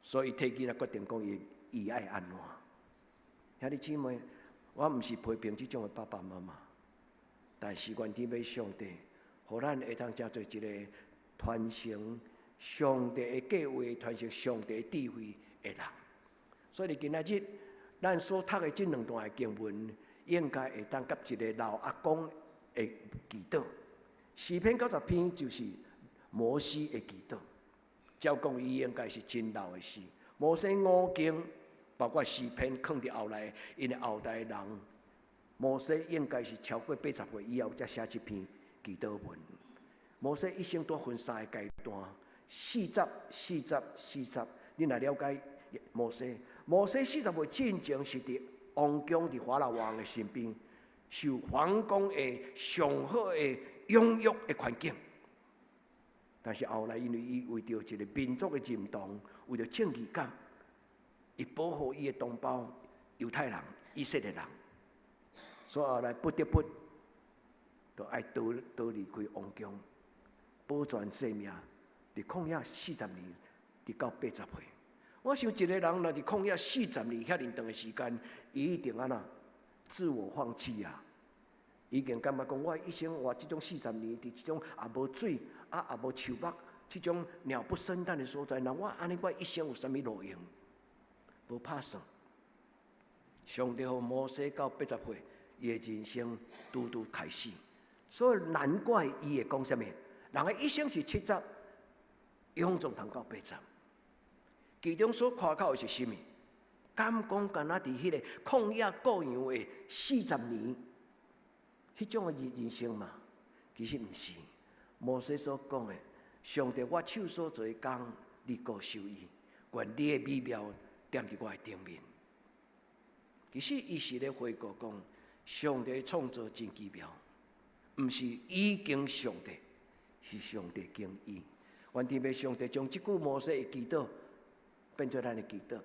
所以替囡仔決定講伊愛按怎。兄弟姊妹，我毋是批評這種的爸爸媽媽，但是願天父上帝，予咱會當成做一个傳承上帝的計劃、傳承上帝智慧的人。所以今仔日咱所讀的這兩段的經文，應該會當佮一個老阿公的祈禱。詩篇90篇就是摩西的祈禱，照講伊應該是真老的時。摩西五經，包括詩篇，囥佇後來，𪜶的後代人，摩西應該是超過80歲以後才寫這篇祈禱文。摩西一生都分三个階段：四十、四十、四十。你若了解摩西，摩西40歲進前是佇王宮佇法老王的身邊，受皇宮的上好的養育的環境。但是後來因為伊為著一個民族的認同，為著正義感，伊保護伊的同胞猶太人、以色列人，所以後來不得不就愛逃逃離開王宮，保全性命，佇曠野四十年，直到80歲。我想一個人若佇曠野四十年遐爾長的時間，伊一定按怎自我放棄啊！已經感覺講，我一生活這種四十年，佇這種也無水，啊也無樹木，這種鳥不生蛋的所在，那我按呢，我一生有啥物路用？無拍算。上帝予摩西到80歲，伊的人生拄拄開始，所以難怪伊會講啥物？人的一生是70，勇壯通到八十。其中所誇口的是啥物？敢講敢若佇彼個曠野過羊的四十年，彼種的人生嘛？其實毋是。摩西所講的，上帝我手所做的工，你顧守伊，願你的美妙踮佇我的頂面。其實伊是咧回顧講，上帝創造真奇妙，毋是伊經上帝，是上帝經伊。願天父上帝將這句摩西的祈禱變做咱的祈禱。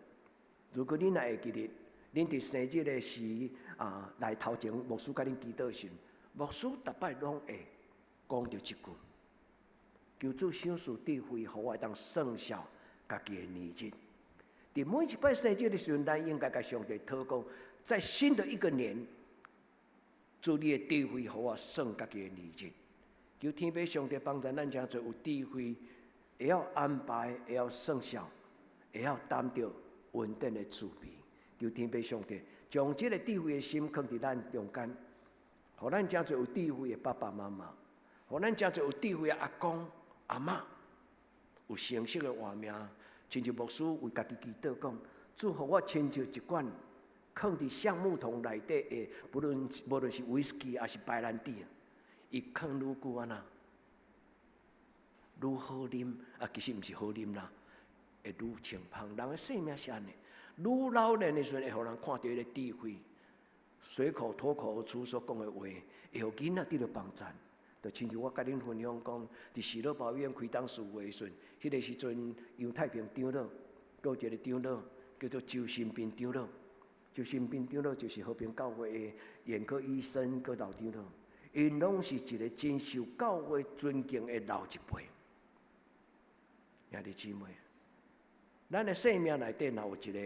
如果恁若會記得，恁佇生日的時啊來頭前牧師共恁祈禱時，牧師逐擺攏會講著這句：求主賞賜智慧，予我會當算數家己的年日。佇每一擺生日的時陣，咱應該共上帝禱告，在新的一個年，主你的智慧，予我算家己的年日。求天父上帝幫助咱，誠濟有智慧，會曉安排，會曉算數，會曉擔著恩典的儲備。求天父上帝將這個智慧的心囥佇咱中間，予咱誠濟有智慧的爸爸媽媽，予咱誠濟有智慧的阿公阿嬤，有成熟的活命。親像牧師為家己祈禱講，主予我親像一罐囥佇橡木桶內底的，無論是威士忌抑是白蘭地，伊囥愈久按怎，愈好啉啊，其實毋是好啉啦，會愈清芳。人的生命是按呢，愈老練的時陣，會予人看著彼个智慧，隨口脫口而出所講的話，會予囡仔得著幫贊。就親像我共恁分享講，佇喜樂堡醫院開董事會的時陣，彼個時陣楊太平長老，閣有一個長老叫做周新斌長老。周新斌長老就是和平教會的眼科醫生，閣老長老，𪜶攏是一個真受教會尊敬的老一輩。兄弟姊妹，咱的生命內底若有一個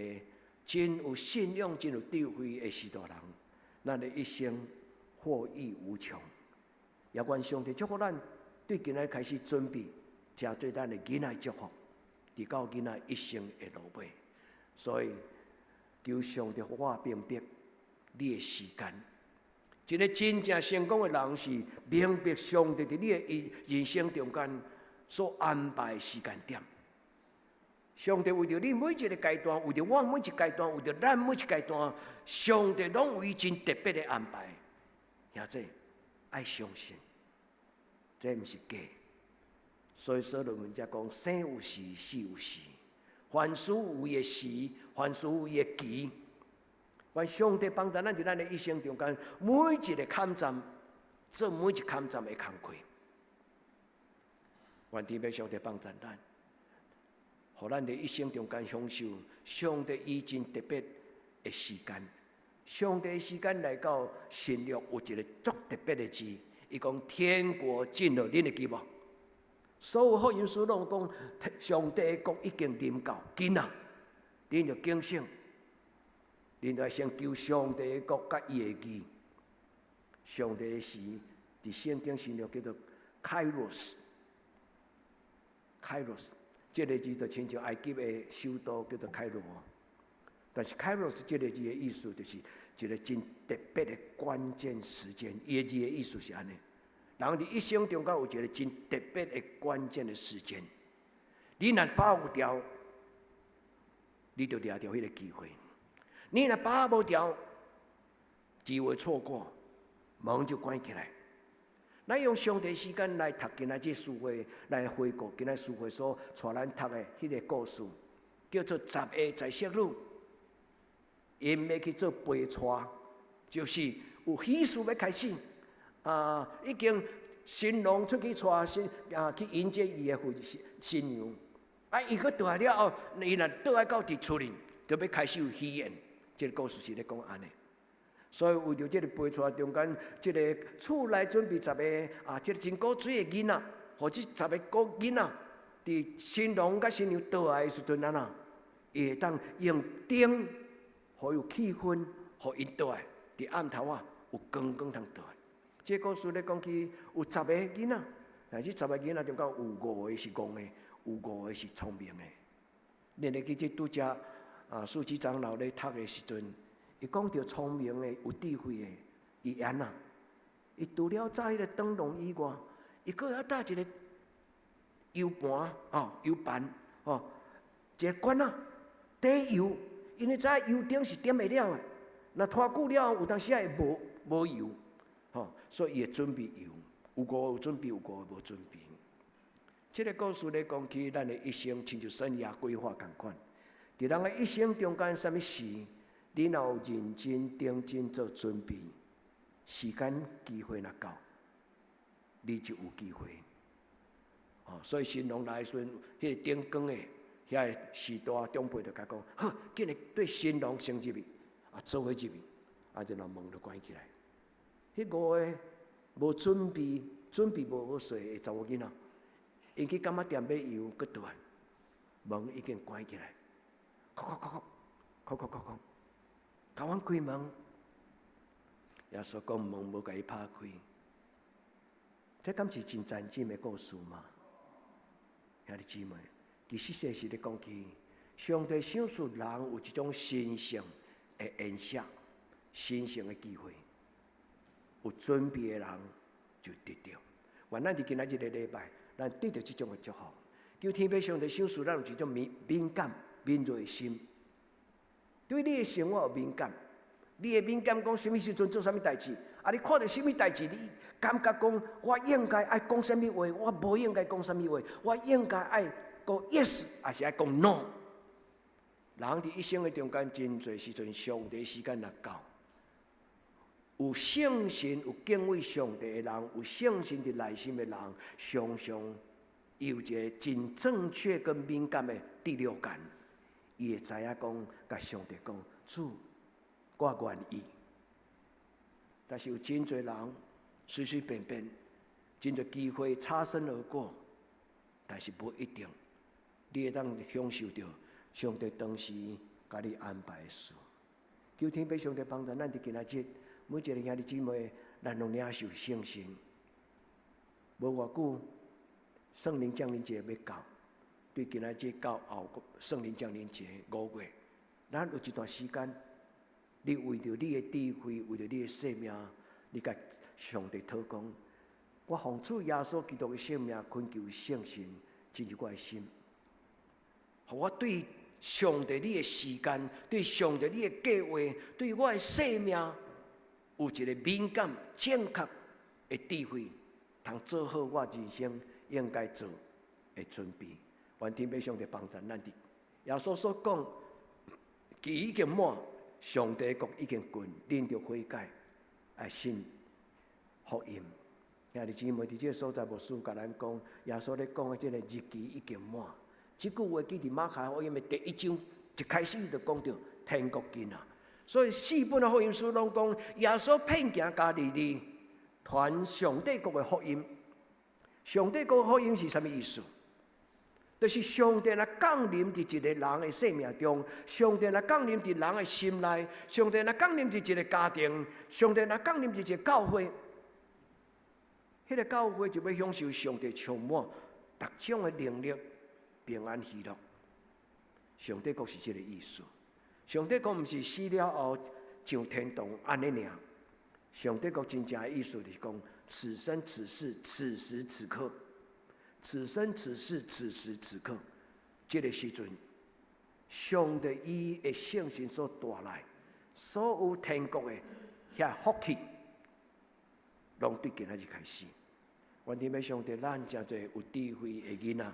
真有信仰、真有智慧的序大人，咱的一生獲益無窮。也願上帝祝福咱，對今仔開始準備，成做咱的囡仔祝福，直到囡仔一生的落尾。所以，求上帝予我明白你的時間。一個真正成功的人是明白上帝佇你的人生中間所安排的時間點。上帝為著你每一個階段，為著我每一階段，為著咱每一階段，上帝攏有伊真特別的安排。兄弟，愛相信，這毋是假。所以所羅門才講：生有時，死有時。凡事有伊的時，凡事有伊的期。願上帝幫助咱佇咱的一生中間，每一個坎站，做每一坎站的工課。願天父上帝幫助咱，予咱佇一生中間享受上帝伊真特別的時間。上帝的時間來到新約有一個足特別的字，伊講天國近了，恁會記無？所有福音書攏講上帝的國已經臨到，近啊！恁著警醒，恁著先求上帝的國佮伊的義。上帝的時，佇聖經新約叫做 Kairos，Kairos，這個字就親像埃及的首都叫做開羅。但是 Kairos 這個字的意思，就是一個真特別的關鍵時間。伊的字的意思是按呢。人佇一生中間有一個真特別的關鍵的時間，你若把握牢，你就掠著彼個機會；你若把握無牢，機會錯過，門就關起來。咱用上帝時間來讀今仔這書會，來回顧今仔書會所帶咱讀的彼個故事，叫做十個宰相女，𪜶欲去做陪娶，就是有喜事欲開始。啊，已經新郎出去帶新啊去迎接伊的新新娘。啊，伊閣倒來了後，伊若倒來到佇厝裡，就欲開始有喜宴。這个故事是咧講按呢。所以為著這个陪娶中間，這个厝內準備十个啊，這个真古錐的囡仔，予這十个古囡仔，佇新郎佮新娘倒來的時陣按怎，伊會當用燈，予有氣氛，予𪜶倒來。佇暗頭仔有光光通倒來。這个故事咧講起有十个囡仔，但是十个囡仔中間有五個是戇的，有五個是聰明的。你會記這拄才啊，書記長老咧讀的時陣，伊講著聰明的、有智慧的，伊按怎？伊除了紮彼個燈籠以外，伊閣還帶一個油盤吼、油盤吼，一個罐仔貯油，因為知影油燈是點袂了的，若拖久了，有當時仔會無無油，吼，所以伊會準備油。有五個有準備，有五個無準備。這个故事咧講起咱的一生，親像生涯規劃仝款。佇人的一生中間，啥物事，你若有認真認真做準備，時間機會若到，你就有機會。哦，所以新郎來的時陣，彼個點光的遐个序大長輩就共講：好，緊來對新郎先入去，啊，做伙入去，啊，然後門就關起來。彼五個無準備，準備無好勢的查某囡仔，𪜶去柑仔店買油，閣倒來，門已經關起來，叩叩叩叩叩叩叩叩，共阮開門。耶穌講門無共伊拍開，這敢是真殘忍的故事嗎？兄弟姊妹，其實這是咧講起，上帝賞賜人有一種神聖的恩賜、神聖的機會，有準備的人就得著。願咱佇今仔日個禮拜，咱得著這種的祝福。求天父上帝賞賜咱有這種敏敏感、敏銳的心，對你的生活有敏感。你會敏感講啥物時陣做啥物代誌，啊！你看著啥物代誌，你感覺講我應該愛講啥物話，我無應該講啥物話，我應該愛講 yes，抑是愛講 no？人佇一生的中間，真濟時陣，上帝時間若到，有信心、有敬畏上帝的人，有信心佇內心的人，常常有一个真正確跟敏感的第六感，伊會知影講，共上帝講，主，我願意。但是有真濟人隨隨便便，真濟機會擦身而過，但是無一定你會當享受著上帝當時共你安排的事。求天父上帝幫助咱佇今仔日，每一个兄弟姊妹，咱攏領受聖神。無偌久，聖靈降臨節欲到，對今仔日到後聖靈降臨節5月，咱有一段時間。你為著你的智慧，為著你的生命，你共上帝禱告，我奉主耶穌基督的聖名，懇求聖神進入我的心，予我對上帝你的時間，對上帝你的計劃，對我的生命有一个敏感、正確的智慧，通做好我人生應該做的準備。願天父上帝幫助咱佇耶穌所講，期已經滿。上帝國已經近，恁著悔改，愛信福音。兄弟姊妹，佇這个所在，牧師共咱講，耶穌咧講的這个日期已經滿。這句話記佇馬可福音的第一章，一開始就講著天國近啊。所以四本的福音書攏講，耶穌遍行加利利，傳上帝國的福音。上帝國的福音是啥物意思？就是上帝若降臨佇一个人的生命中，上帝若降臨佇人的心內，上帝若降臨佇一个家庭，上帝若降臨佇一个教會，彼个教會就欲享受上帝充滿各種的能力、平安、喜樂。上帝國是這个意思。上帝國毋是死了後上天堂按呢爾。上帝國真正的意思就是講，此生此世此時此刻。此生此世此時此刻，這个時陣，上帝伊的聖神所帶來，所有天國的遐福氣，攏對今仔日開始。願天父上帝，咱誠濟有智慧的囡仔，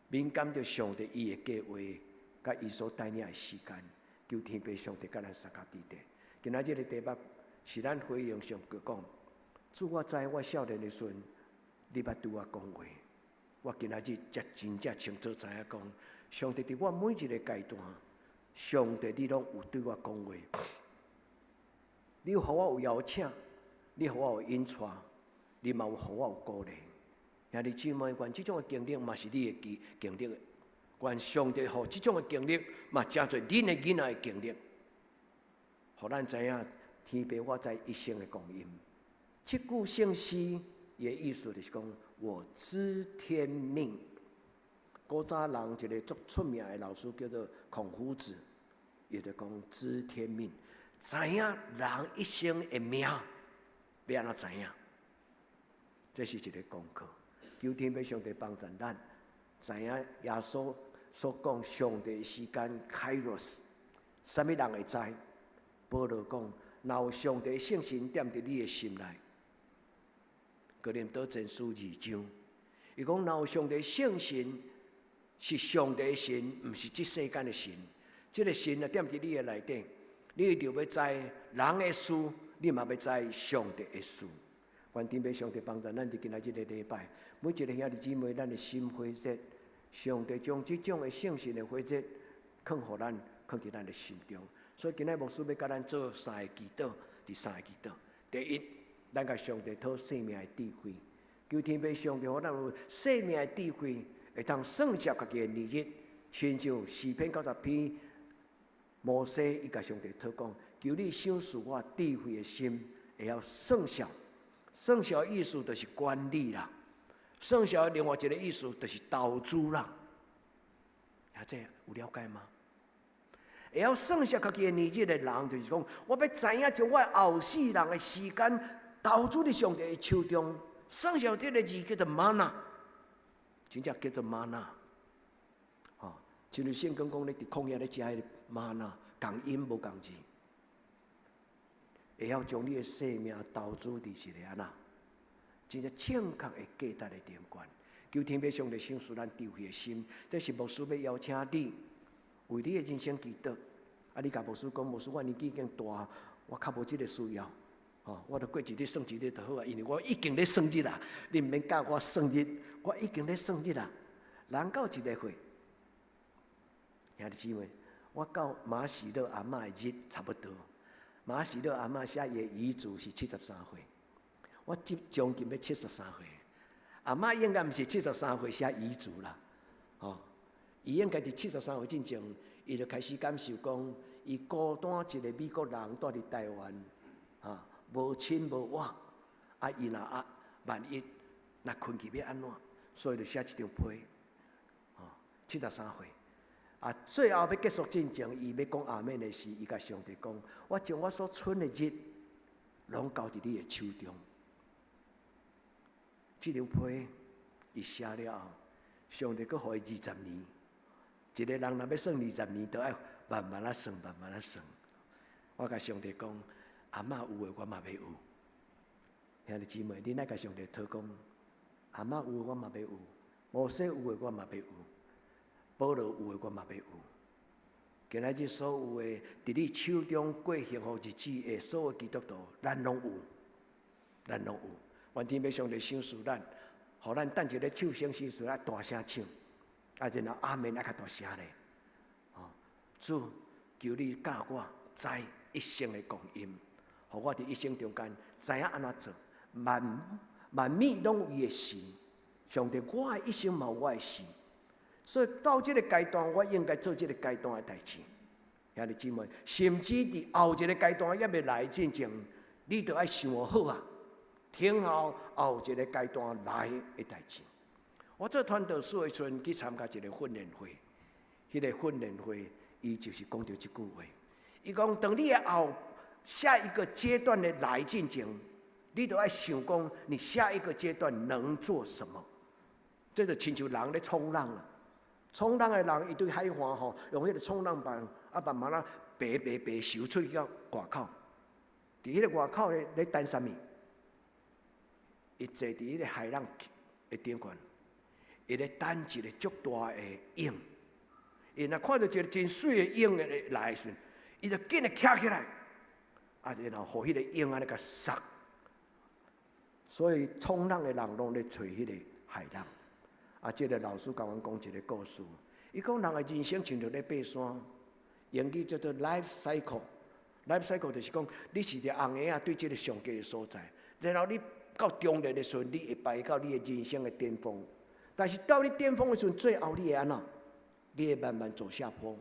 敏感著上帝伊的計劃，佮伊所帶領的時間，求天父上帝佮咱相佮佇咧。今仔日個題目是咱回應上帝講，主，我知我少年的時陣，你捌對我講話。我今仔日才真正清楚知影講，上帝佇我每一個階段，上帝你攏有對我講話。你予我有邀請，你予我有引帶，你嘛有予我有鼓勵。兄弟姊妹，願這種的經歷嘛是你的經經歷。願上帝予這種的經歷嘛，成做恁的囡仔的經歷，予咱知影天父我知一生的光陰。這句聖詩的意思就是講，我知天命。古早人一個足出名的老師叫做孔夫子，伊就講知天命，知影人一生的命欲按怎知影？這是一個功課。求天父上帝幫助咱，知影耶穌所講上帝時間 Kairos，啥物人會知？保羅講，若有上帝聖神踮佇你的心內，哥林多前書二章，伊講若有上帝聖神，是上帝神，毋是這世間的神。這個神若踮佇你的內底，你就欲知人的事，你嘛欲知上帝的事。願天父上帝幫助咱佇今仔日個禮拜，每一個兄弟姊妹，咱的心火熱，上帝將這種的聖神的火熱，囥予咱，囥佇咱的心中。所以今仔牧師欲佮咱做三个祈禱，第三個祈禱。第一，咱共上帝討生命的智慧，求天父上帝予咱有生命的智慧，會當算數家己的年日，親像詩篇90篇，摩西伊共上帝禱講，求你賞賜我智慧的心，會曉算數。算數的意思就是管理啦，算數的另外一個意思就是投資啦。啊，這有了解嗎？會曉算數家己的年日的人，就是講，我欲知影將我後世人的時間投資佇上帝的手中。算數這個字叫做嗎哪，真正叫做嗎哪。吼，親像聖經講，你佇曠野咧食彼個嗎哪，仝音無仝字。會曉將你的生命投資佇一个按怎，真正正確的價值的頂懸。求天父上帝賞賜咱智慧的心，這是牧師欲邀請你為你的人生祈禱。啊，你共牧師講，牧師，我年紀已經大，我較無這個需要。吼，我著過一日算一日就好啊，因為我已經咧算日啦，你毋免教我算日，我已經咧算日啦。人到一個歲，兄弟姊妹，我到馬喜樂阿嬤的日差不多。馬喜樂阿嬤寫伊的遺囑是73歲，我即將近欲73歲。阿嬤應該毋是七十三歲寫遺囑啦，吼，伊應該佇七十三歲進前，伊就開始感受講，伊孤單一個美國人蹛佇台灣，哈，無親無我，啊，伊若啊萬一若困去欲按怎，所以就寫這張批，吼，七十三歲。啊，最後欲結束進前，伊欲講阿們的時，伊共上帝講：我將我所存的日，攏交佇你的手中。這張批伊寫了後，上帝閣予伊二十年。一個人若欲算二十年，都愛慢慢仔算，慢慢仔算。我共上帝講：阿嬤有的，我嘛欲有。兄弟姊妹，恁愛共上帝禱講：阿嬤有的，我嘛欲有；摩西有的，我嘛欲有。保羅有的，我嘛欲有。今仔日所有的佇你手中過幸福日子的所有基督徒，咱攏有，咱攏有。願天父上帝賞賜咱，予咱等一下唱聖詩時，愛大聲唱，啊，然後阿們愛較大聲咧。哦，主，求你教我知一生的光陰，予我佇一生中間知影按怎做，萬萬物攏有伊的時。上帝，我的一生嘛有我的時。所以到這個階段，我應該做這個階段的代誌。兄弟姊妹，甚至佇後一個階段猶未來進前，你都愛想好啊，聽候後一個階段來的代誌。我做傳道士的時陣去參加一個訓練會，彼個訓練會，伊就是講著這句話。伊講，當你的後下一個階段的來進前，你都愛想講，你下一個階段能做什麼？這就親像人咧衝浪啊！衝浪的人，伊對海岸吼，用彼個衝浪板啊，慢慢仔爬爬爬，游出去到外口。佇彼個外口咧，咧等啥物？伊坐佇彼個海浪的頂懸，伊咧等一個足大的湧。伊若看著一個真媠的湧的來的時陣，伊就緊的徛起來，啊，然後予彼個湧按呢共捒。所以衝浪的人攏咧揣彼個海浪。啊，這个老師共阮講一个故事，伊講人的人生親像咧爬山，英語叫做 life cycle。life cycle 就是講，你是一个紅嬰仔對這个上懸的所在，然後你到中年的時陣，你會爬到你的人生的巔峰。但是到你巔峰的時陣，最後你會按怎？你會慢慢走下坡，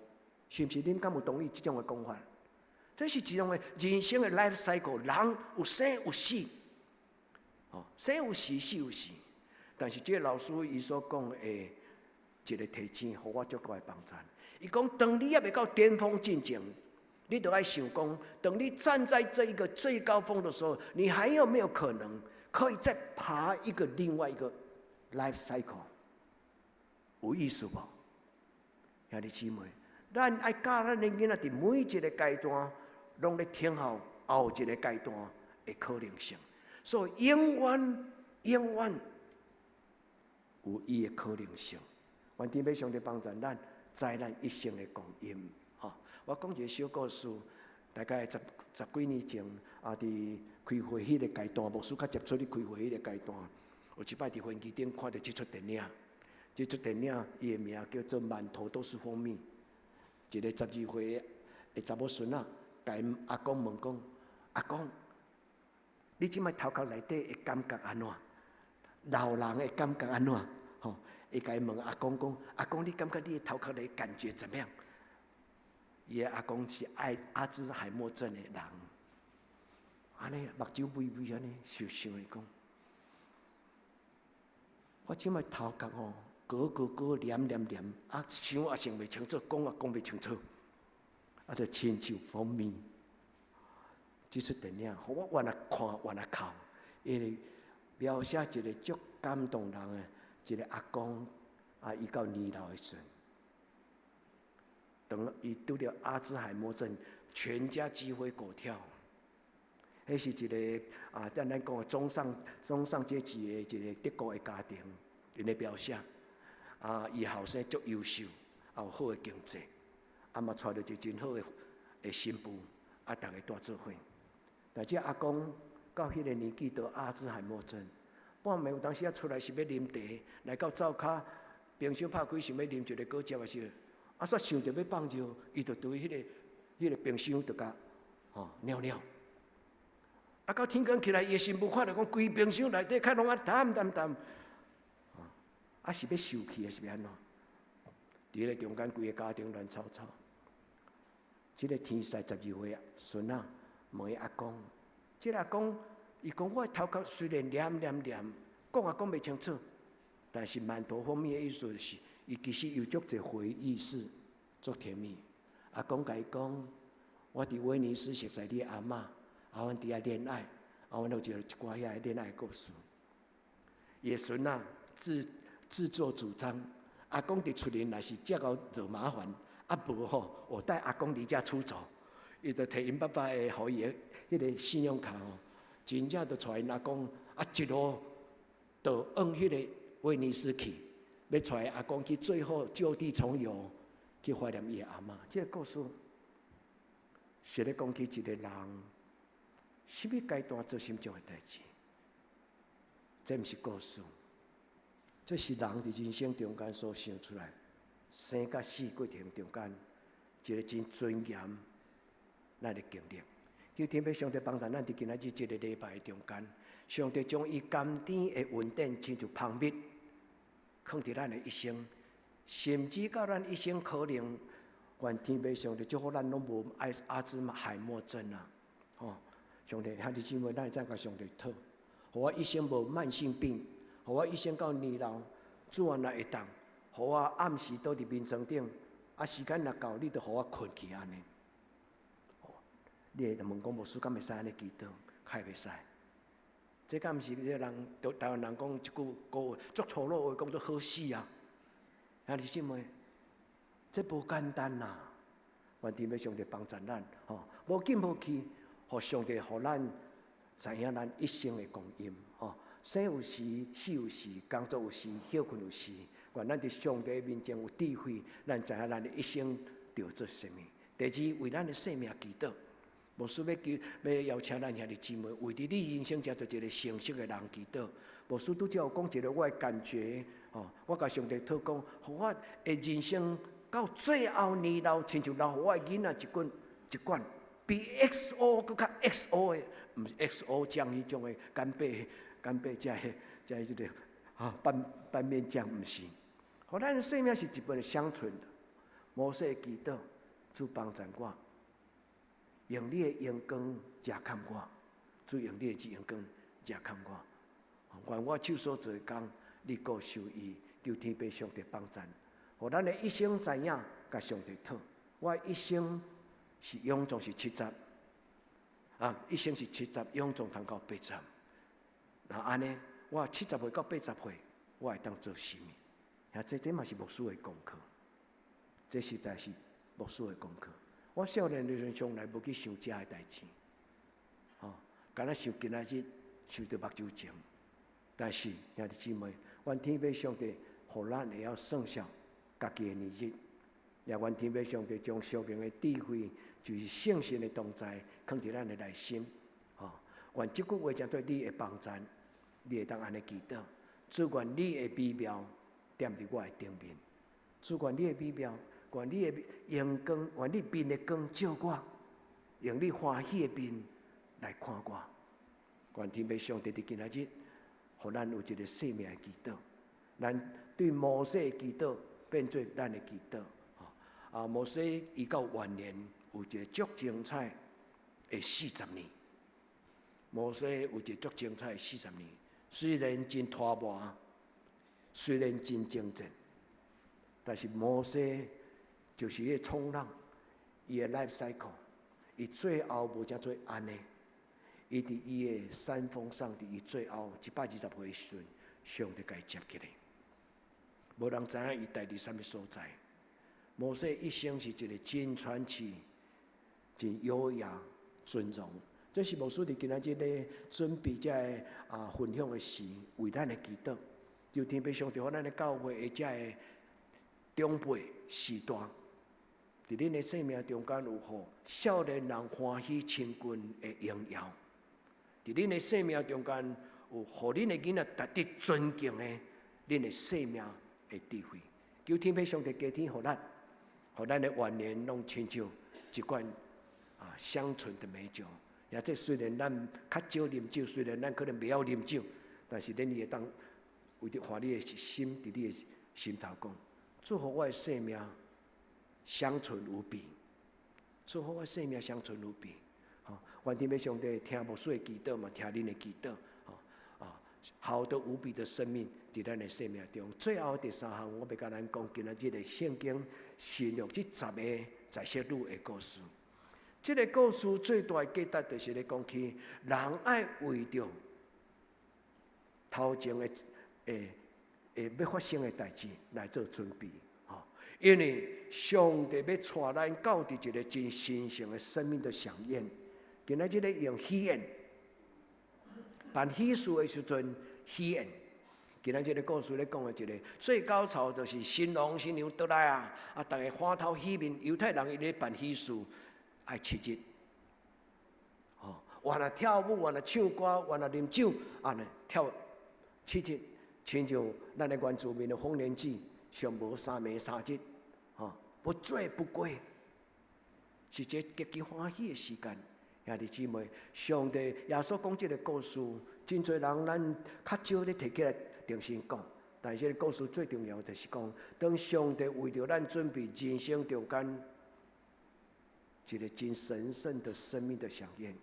是毋是？恁敢有同意這種的講法？這是一種的人生的 life cycle，人有生有死，哦，生有時，死有時。但是這个老師伊所講的一个提醒，予我足大的幫助。伊講，當你猶未到巔峰進前，你著愛想講，當你站在這一個最高峰的時候，你還有沒有可能可以再爬一個另外一個 life cycle？有意思無？兄弟姊妹，咱愛教咱的囡仔，佇每一个階段，攏咧聽候後一个階段的可能性。所以永遠永遠有伊的可能性。願天父上帝幫助咱，知咱一生的光陰。吼，我講一个小故事，大概十幾年前，啊，佇開會彼个階段，牧師較接觸咧開會彼个階段，有一擺佇飛機頂看著這齣電影。這齣電影伊的名叫做《滿頭都是蜂蜜》。一个12歲的查某孫仔，共𪜶阿公問講：阿公，你這擺頭殼內底的感覺按怎？老人的感覺按怎？吼，伊共伊問阿公講：阿公，你感覺你的頭殼內感覺怎麼樣？伊的阿公是愛阿茲海默症的人，按呢目睭微微按呢，想想伊講：我這擺頭殼吼，糊糊糊黏黏黏，啊想也想袂清楚，講也講袂清楚，啊，就親像蜂蜜。這齣電影，予我越來看越來哭，因為描寫一个足感動人的一个阿公，啊，伊到年老的時陣，當伊拄著阿茲海默症，全家雞飛狗跳。彼是一个啊，按咱講的中上階級的一个德國的家庭，𪜶的描寫。啊，伊後生足優秀，啊有好的經濟，啊嘛娶著一个真好的新婦，啊，逐个蹛做伙。但這阿公到彼个年紀得阿茲海默症，半暝有當時仔出來是欲啉茶，來到灶跤，冰箱拍開想欲啉一个果汁的時，啊，煞想著欲放尿，伊就對彼个冰箱就共吼尿尿。啊，到天光起來，伊的新婦看著講，規冰箱內底較攏啊澹澹澹，啊是欲受氣抑是欲按怎？佇彼个中間，規个家庭亂糟糟。這个天使12歲孫仔問伊阿公，這个阿公，伊講我的頭殼雖然黏黏黏，講也講袂清楚，但是滿頭蜂蜜的意思就是，伊其實有足濟回憶是足甜蜜。阿公共伊講，我佇威尼斯熟似你阿嬤，啊，阮佇遐戀愛，啊，阮有一寡遐個戀愛故事。伊的孫仔自作主張，阿公佇厝裡若是遮𠢕惹麻煩，啊無吼，我帶阿公離家出走，伊就提𪜶爸爸的予伊的彼个信用卡吼，真正就帶𪜶阿公啊一路就往彼个威尼斯去，欲帶阿公去最後舊地重遊，去懷念伊的阿嬤。這个故事是咧講起一個人，啥物階段做啥物種的代誌？這毋是故事，這是人佇人生中間所想出來，生佮死過程中間一個真尊嚴咱的經歷。求天父上帝幫助咱佇今仔日這个禮拜中間，上帝將伊甘甜的恩典親像蜂蜜，囥佇咱的一生，甚至到咱一生可能，願天父上帝祝福咱攏無愛阿茲海默症啊！吼，上帝兄弟姊妹，咱會當共上帝討，予我一生無慢性病，予我一生到年老，主啊，若會當，予我暗時倒佇眠床頂，啊，時間若到，你就予我睏去按呢。你會問講牧師敢會使按呢祈禱？較會袂使？這敢毋是這人，台灣人講一句古話，足粗魯話講做好死啊！兄弟姊妹，這無簡單呐！願天父上帝幫助咱，吼，無緊無去，予上帝予咱知影咱一生的光陰，吼，生有時，死有時，工作有時，歇睏有時。願咱佇上帝面前有智慧，咱知影咱的一生著做啥物。第二，為咱的性命祈禱。牧師欲求欲邀請咱兄弟姊妹，為著你人生成做一個成熟的人祈禱。牧師拄才有講一個我的感覺，吼，我共上帝禱講，予我的人生到最後年老，親像留予我的囡仔一罐一罐比 XO 閣較 XO 的，毋是 XO 醬彼種的干貝干貝這個這這個啊拌拌麵醬，毋是。予咱的生命是一份相存的。摩西的祈禱，主幫贊我，用你的榮光遮蓋我，主用你的榮光遮蓋我。願我手所做的工，你閣受益，求天父上帝幫贊，予咱的一生知影，共上帝討。我一生是勇壯是70，啊，一生是七十，勇壯通到80。那按呢，我70歲到80歲，我會當做啥物？啊，這嘛是牧師的功課，這實在是牧師的功課。我少年時陣從來無去想這个代誌，吼，敢若想今仔日想著目睭前。但是兄弟姊妹，願天父上帝，予咱會曉算數家己的年日，也願天父上帝將屬靈的智慧，就是聖神的同在，囥佇咱的內心，吼。願這句話成做你的幫贊，你會當按呢祈禱。主願你的美妙踮佇我的頂面，主願你的美妙，願你的榮光，願你面的光照我，用你歡喜的面來看我。願天父上帝佇今仔日，予咱有一個生命的祈禱。咱對摩西的祈禱變做咱的祈禱。啊，摩西伊到晚年有一個足精彩的40年。摩西有一個足精彩的四十年，雖然真拖磨，雖然真掙扎，但是摩西就是彼個衝浪，伊的 life cycle，伊最後無成做按呢。伊佇伊的山峰上，佇伊最後120歲的時陣，上帝共伊接起來。無人知影伊待佇啥物所在。摩西一生是一個真傳奇、真優雅、尊榮。這是牧師佇今仔日咧準備這个分享的時，為咱的祈禱。求天父上帝，予咱的教會的這个長輩時代，佇恁的生命中間有予少年人歡喜親近的榮耀。佇恁的生命中間有予恁的囡仔值得尊敬的恁的生命的智慧。求天父上帝加添予咱，予咱的晚年攏親像一罐香醇的美酒。也這雖然咱較少啉酒，雖然咱可能袂曉啉酒，但是恁會當為著歡你的心，佇你的心頭講，祝福我的生命香醇無比，祝福我的生命香醇無比。吼，願天父上帝聽牧師的祈禱嘛，聽恁的祈禱，吼啊，好的無比的生命佇咱的生命中。最後第三項，我欲共咱講今仔日的聖經新約這十個宰洗女的故事。這个故事最大的價值就是咧講起人愛為著頭前的會欲發生的代誌來做準備，吼，因為上帝欲帶咱到佇一個真神聖的生命的饗宴。今仔日咧用喜宴辦喜事的時陣，喜宴。今仔這个故事咧講的一個最高潮，就是新郎新娘倒來啊，啊，逐家歡頭喜面。猶太人伊咧辦喜事愛7日，吼，原來跳舞，原來唱歌，原來啉酒，按呢跳七日，親像咱的原住民的豐年祭，上無三暝三日，吼，不醉不歸，是一個極其歡喜的時間。兄弟姊妹，上帝耶穌講這个故事，真濟人咱較少咧提起來重新講。但是這个故事最重要就是講，當上帝為著咱準備人生中間一個真神聖的生命的饗宴，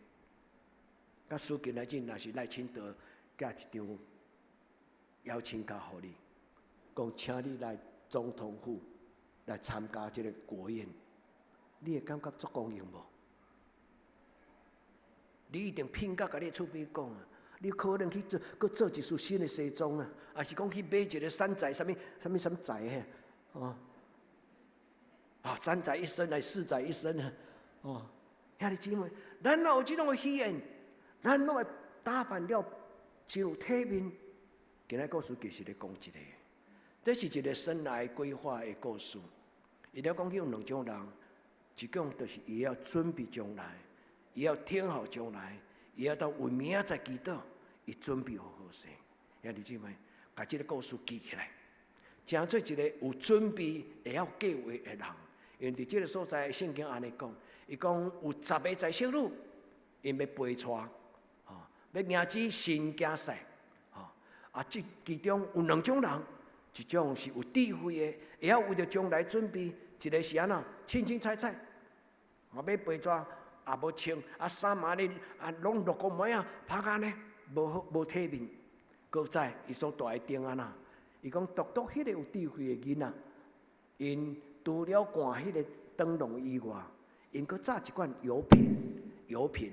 假使今仔日若是賴清德寄一張邀請卡予你，講請你來總統府來參加這个國宴，你會感覺足光榮無？你一定拼甲共你的厝邊講啊！你可能去做，閣做一束新的西裝啊，抑是講去買一个三宅，啥物啥物啥物宅嘿，哦，啊，三宅一生來四宅一生啊，哦，兄弟姊妹，咱若有這種的喜宴，咱攏會打扮了真有體面。今仔故事其實咧講一個，這是一個生涯規劃的故事。伊咧講起有兩種人，一種就是伊要準備將來。伊要聽候將來，伊要到為明仔載祈禱，伊準備好好勢。兄弟姊妹，共這个故事記起來，成做一个有準備、會曉計劃的人。因為佇這个所在，聖經按呢講，伊講有十个才淑女，𪜶欲陪娶，吼，欲迎接新囝婿，吼，啊，這其中有兩種人，一種是有智慧的，會曉為著將來準備；一个是按怎，凊凊彩彩，啊，欲陪娶也無穿，啊，衫嘛呢，啊，攏落個尾啊，拍按呢，無好無體面。閣再，伊所帶的燈按怎？伊講獨獨彼个有智慧的囡仔，𪜶除了掛彼个燈籠以外，𪜶閣紮一罐油瓶，油瓶，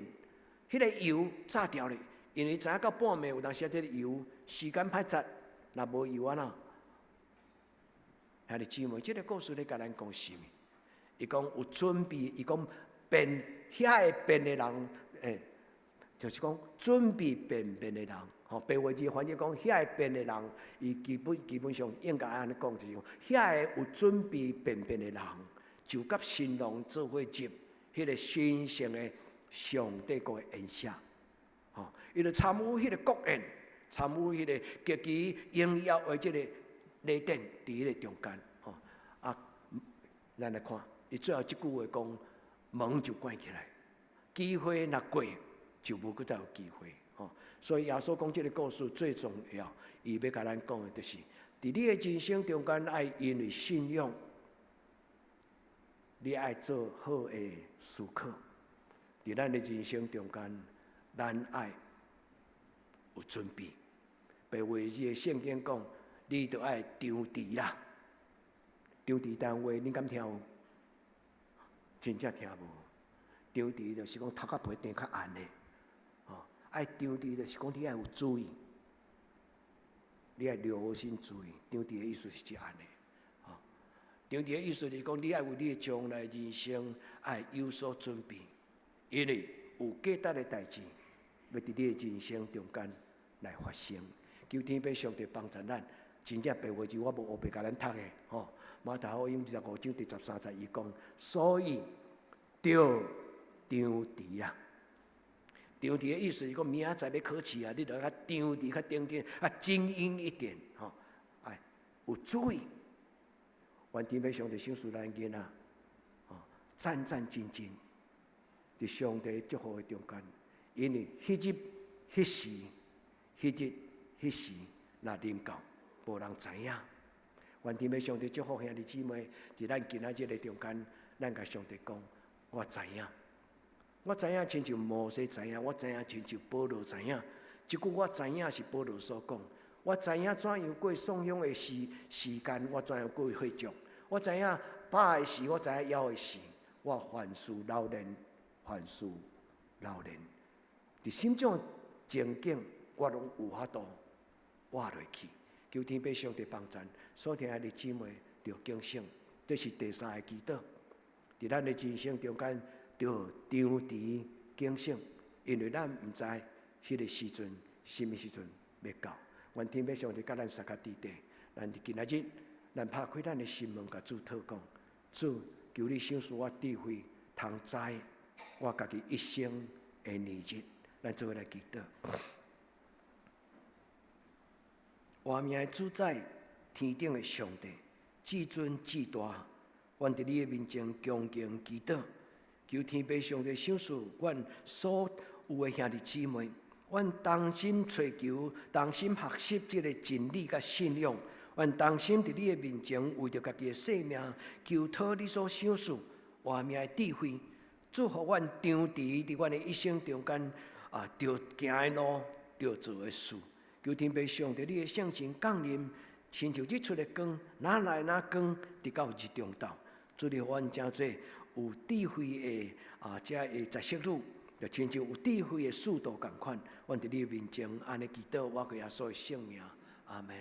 彼个油紮牢咧，因為知影到半暝有當時啊，這个油時間歹紮，若無油按怎？兄弟姊妹，這个故事咧共咱講啥物？伊講有準備，伊講辨遐會辨的人，就是講準備辨辨的人。吼，白話字翻譯講，遐會辨的人，伊基本上應該按呢講，就是講遐个有準備辨辨的人，就佮新郎做伙入彼个神聖的上帝國的宴席。吼，伊就參與彼个國宴，參與彼个極其榮耀的這个禮典，佇彼个中間。吼，啊，咱來看，伊最後這句話講，門就關起來，機會若過，就無閣再有機會。吼，所以耶穌講這个故事最重要，伊欲共咱講的就是，佇你的人生中間，愛因為信仰，你愛做好的思考。佇咱的人生中間，咱愛有準備。白話字的聖經講，你著愛張持啦。張持單話，恁敢聽有？真正聽無？張持就是講頭殼皮長較硬的。愛張持就是講你愛有注意，你愛留心注意。張持的意思是這按呢，吼。張持的意思就是講你愛為你的將來人生愛有所準備，因為有價值的代誌欲佇你的人生中間來發生。求天父上帝幫助咱，真正白話字我無烏白共咱讀的，吼。馬太福音25章第13節伊講，所以著張持啊。張持的意思是講，明仔載欲考試啊，你著較張持、較定定、較精英一點，吼，愛有注意。願天父上帝賞賜咱囡仔，吼，戰戰兢兢，佇上帝祝福的中間，因為彼日彼時，彼日彼時若臨到，無人知影。願天父上帝祝福兄弟姊妹，佇咱今仔日的中間，咱共上帝講，我知影。我知影，親像摩西知影，我知影親像保羅知影。這句我知影是保羅所講。我知影怎樣過送養的時間，我怎樣過歲數。我知影飽的時，我知影枵的時。我凡事老練，凡事老練。佇啥種情景，我攏有法度活落去。求天父上帝幫贊，所聽的姊妹著警醒，這是第三个祈禱。佇咱的人生中間，著張持警醒，因為咱毋知彼个時陣，啥物時陣欲到。願天父上帝佮咱相佮佇底，咱佇今仔日，咱拍開咱的心門，共主禱告，主，求你賞賜我智慧，通知我家己一生的年日。咱做伙來祈禱。活命的主宰，天頂的上帝，至尊至大，阮佇你的面前恭敬祈禱。求天父上帝賞賜阮所有的兄弟姊妹，阮同心揣求，同心學習這个真理佮信仰。阮同心佇你的面前，為著家己的性命，求討你所賞賜活命的智慧，祝福阮張持佇阮的一生中間啊，著行的路，著做的事。求天父上帝，你的聖神降臨，親像日出的光，哪來哪光，直到日中晝。主你予阮成做有智慧的啊，這个才淑女，就親像有智慧的使徒仝款。阮佇你的面前按呢祈禱，我靠耶穌的聖名，阿門。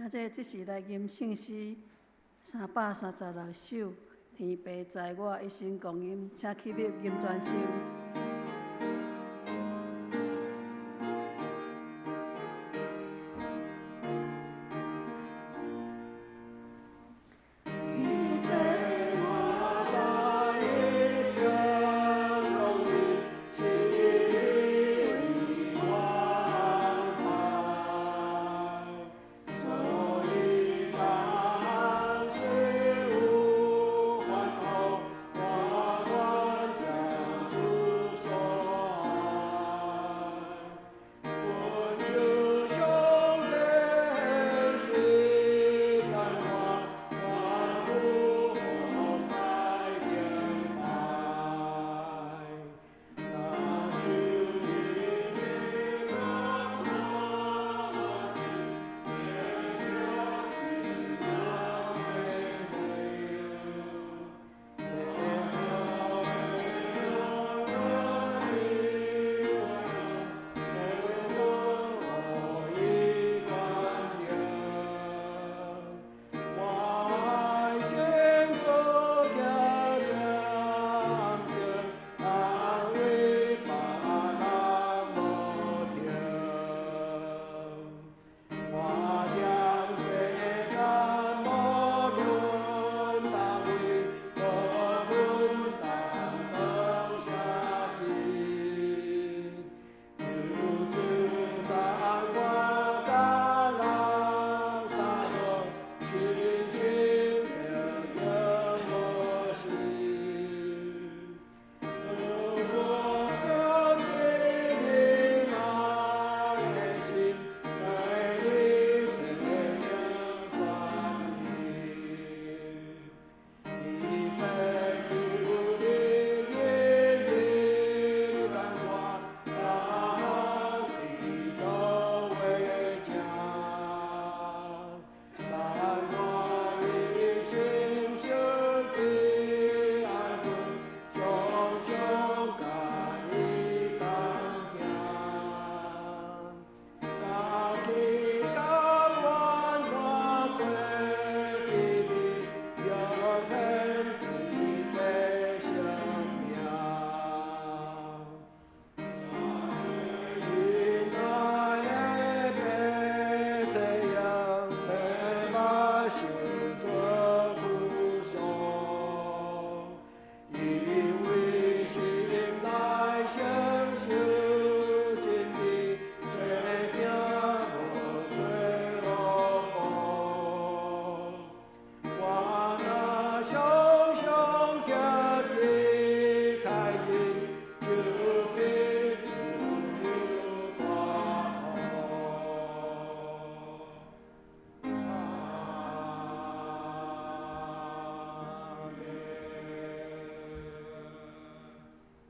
听这这是來吟聖詩336首，天父在我一生光陰，請起立吟全首。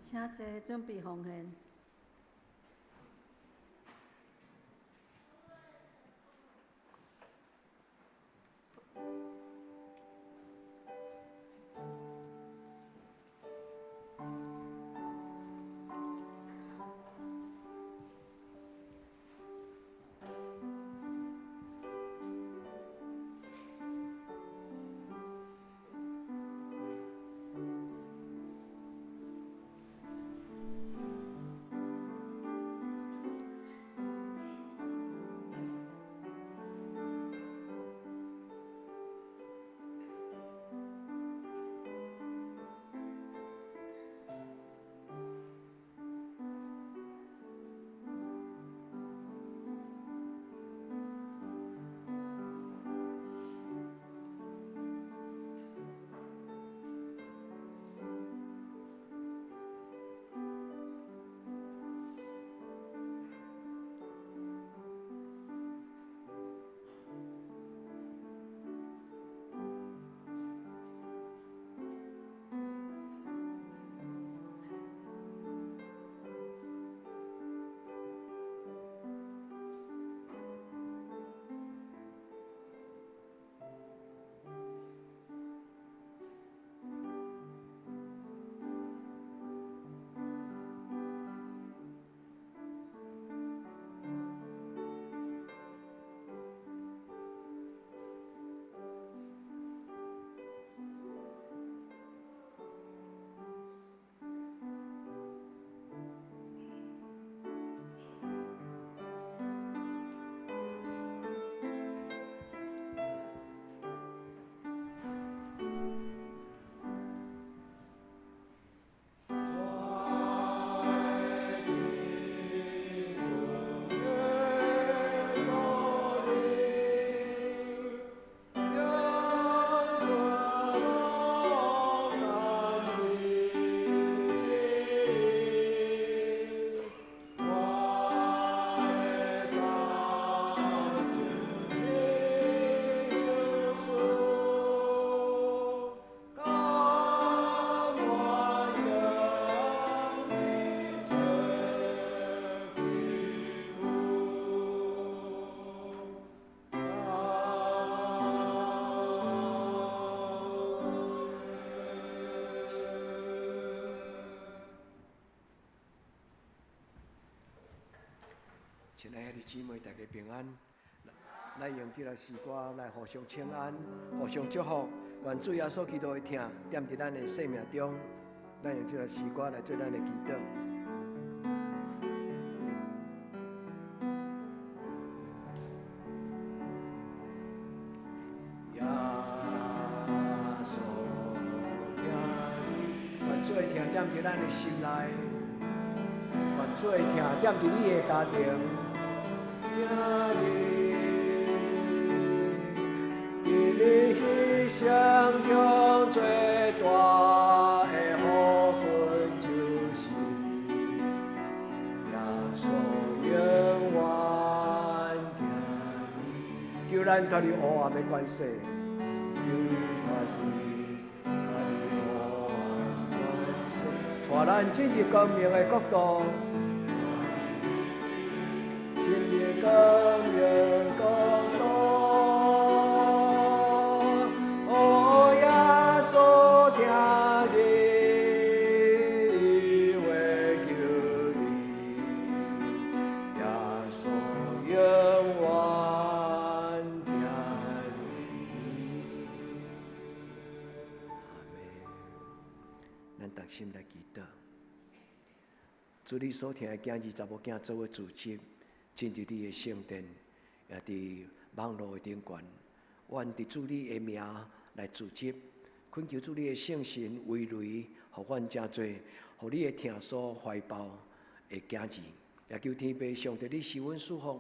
請坐，準備奉獻。親愛的姊妹，大家平安。咱用這個詩歌來互相請安，互相祝福。願主耶穌基督的疼踮佇咱的生命中。咱用這個詩歌來做咱的祈禱。耶穌疼你，願主的疼踮佇咱的心內，願主的疼踮佇你的家庭。疼你，佇你一生中最大的福分，就是耶穌永遠疼你。求咱脫離黑暗的權勢，求你脫離黑暗權勢，帶咱進入光明的國度。進入光明國度，哦，耶穌疼你，話求你，耶穌永遠疼你。阿們，咱同心來祈禱，主你所疼的囝兒、查某囝做伙聚集。進入你的聖殿，也佇網路的頂懸，阮佇主你的名來聚集，懇求主你的聖神威雷，予阮誠濟，予你的疼所懷抱的囝兒，也求天父上帝你賜阮祝福，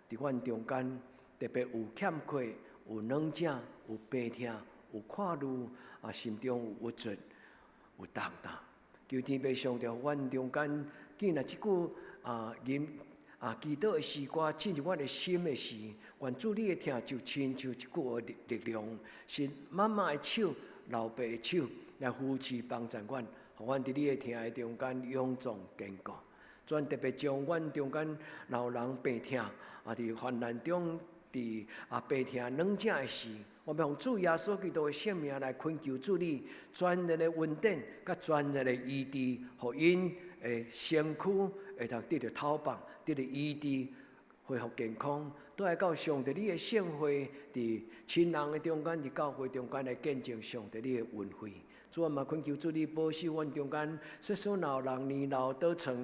佇阮中間，特別有欠缺、有軟者、有病痛、有看慮，啊，心中有鬱卒、有重擔，求天父上帝，予阮中間，見若這句啊，吟啊，祈禱的詩歌進入阮的心的時，願主你的疼就親像一句話力力量，是媽媽的手、老爸的手來扶持幫助阮，予阮佇你的疼的中間勇壯堅固。主特別將阮中間老人病痛，啊，佇患難中，佇啊病痛軟者的時，我欲奉主耶穌基督的聖名來懇求主你全然的恩典，佮全然的醫治，予𪜶的身軀會當得著透放。得著醫治，恢復健康，倒來到上帝你的聖會，佇親人的中間，佇教會中間來見證上帝你的恩惠。主啊，嘛懇求主你保守阮中間，說說老人年老倒床，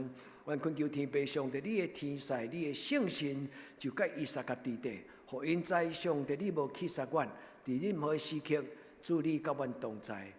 阮懇求天父上帝你的天使，你的聖神就佮伊相佮佇底，予𪜶知上帝你無棄殺阮，佇任何時刻，主你佮阮同在。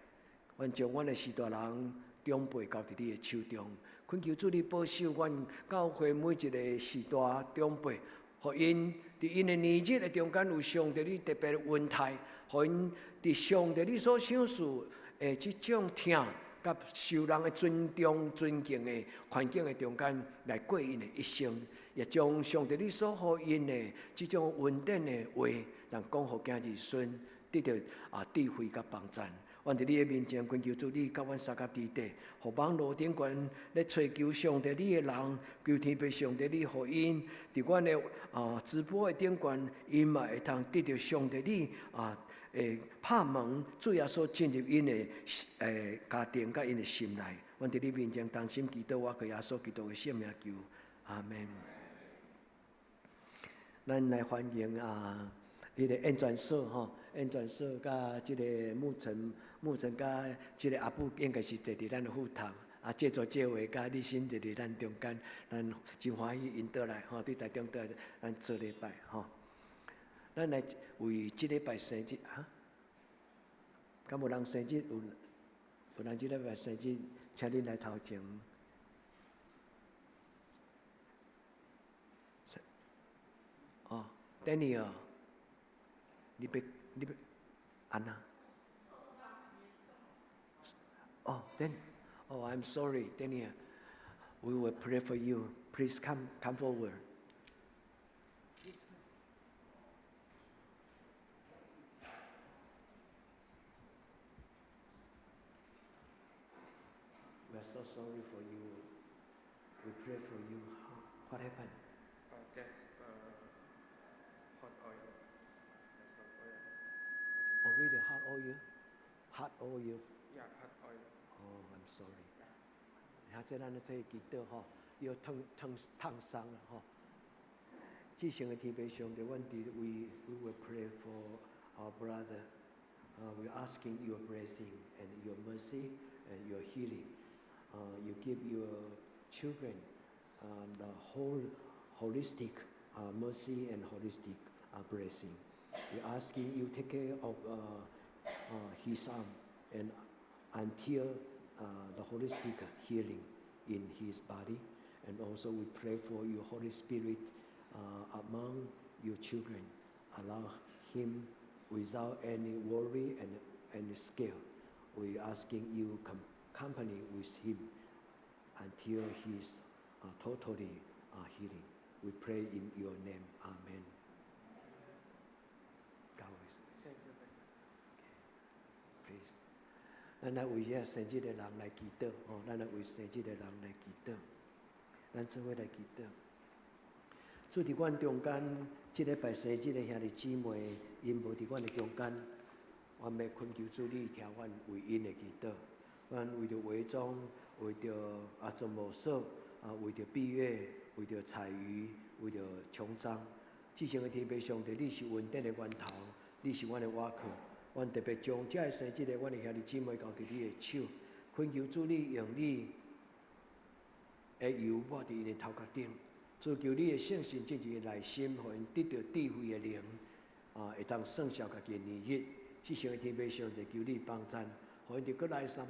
阮將阮的序大人長輩交佇你的手中。懇求主你保守阮教會每一个序大長輩，予𪜶佇𪜶的年日的中間有上帝你特別的恩待，予𪜶佇上帝你所賞賜的這種疼，佮受人的尊重、尊敬的環境的中間來過𪜶的一生，也將上帝你所予𪜶的這種恩典的話，人講予囝兒孫得著啊智慧佮幫贊。阮佇你的面前，懇求主你佮阮相佮佇底，予網路頂懸咧揣求上帝你的人，求天父上帝你予𪜶佇阮的啊直播的頂懸，𪜶嘛會通得著上帝你啊會拍門，主耶穌進入𪜶的家庭佮𪜶的心內。阮佇你面前同心祈禱，我靠耶穌基督的聖名求，阿們。咱來歡迎啊，彼个演傳所吼，演傳所佮這个牧成，牧成佮這个阿母應該是坐佇咱的副堂，啊，這座這位佮立新坐佇咱中間，咱真歡喜𪜶倒來吼，對台中倒來咱做禮拜吼。咱來為這禮拜生日哈，敢無人生日有？有人這禮拜生日，請恁來頭前。哦，Daniel，你欲你欲按怎？哦，Dan，哦，I'm sorry, Daniel. We will pray for you. Please come, come forward. We are so sorry for you. We pray for you. What happened? That's hot oil. That's hot oil. Oh, really? Hot oil? Hot oil? Yeah, hot oil. Oh, I'm sorry. 啊，這咱咧做祈禱吼，又燙燙燙傷了吼。至聖的天父上帝，阮佇 we will pray for our brother. We asking your blessing and your mercy and your healing. You give your children the whole holistic mercy and holistic blessing. We asking you take care of his arm and until the holistic healing in his body. And also we pray for your Holy Spirit among your children. Allow him without any worry and any scare. We asking you company with him until he's totally healing. We pray in your name. Amen. God with you. Thank you, Pastor. Please. 咱來為這生日的人來祈禱，吼！咱來為生日的人來祈禱，咱做伙來祈禱。主佇阮中間，這禮拜生日的兄弟姊妹，𪜶無佇阮的中間，阮欲懇求主你聽阮為𪜶的祈禱。阮為著偽裝，為著阿曾無說，啊，為著畢業，為著彩魚，為著窮章。至聖的天父上帝，你是恩典的源頭，你是阮的倚靠。阮特別將這个生日的阮的兄弟姊妹交佇你的手，懇求主你用你的油抹佇𪜶的頭殼頂，主求你的聖神進入𪜶內心，予𪜶得著智慧的靈，啊，會當算數家己的年日。至聖的天父上帝，求你幫贊，予𪜶佇閣來365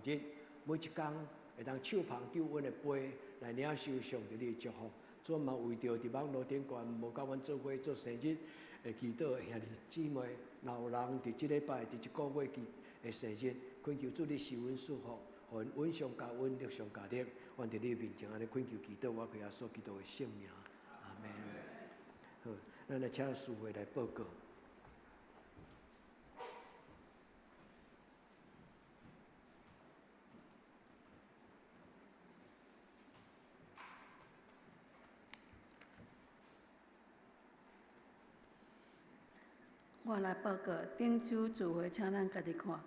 日，每一工會當手捧救恩的杯來領受上帝你的祝福。主嘛為著佇網路頂懸無佮阮做伙做生日的祈禱的兄弟姊妹，若有人佇這禮拜、佇這個月期的生日，懇求主你賜恩賜福，予𪜶恩上加恩，力上加力。阮佇你面前按呢懇求祈禱，我靠耶穌基督的聖名，阿門。好，咱來請司會來報告。我來報告，頂週聚會，請咱家己看。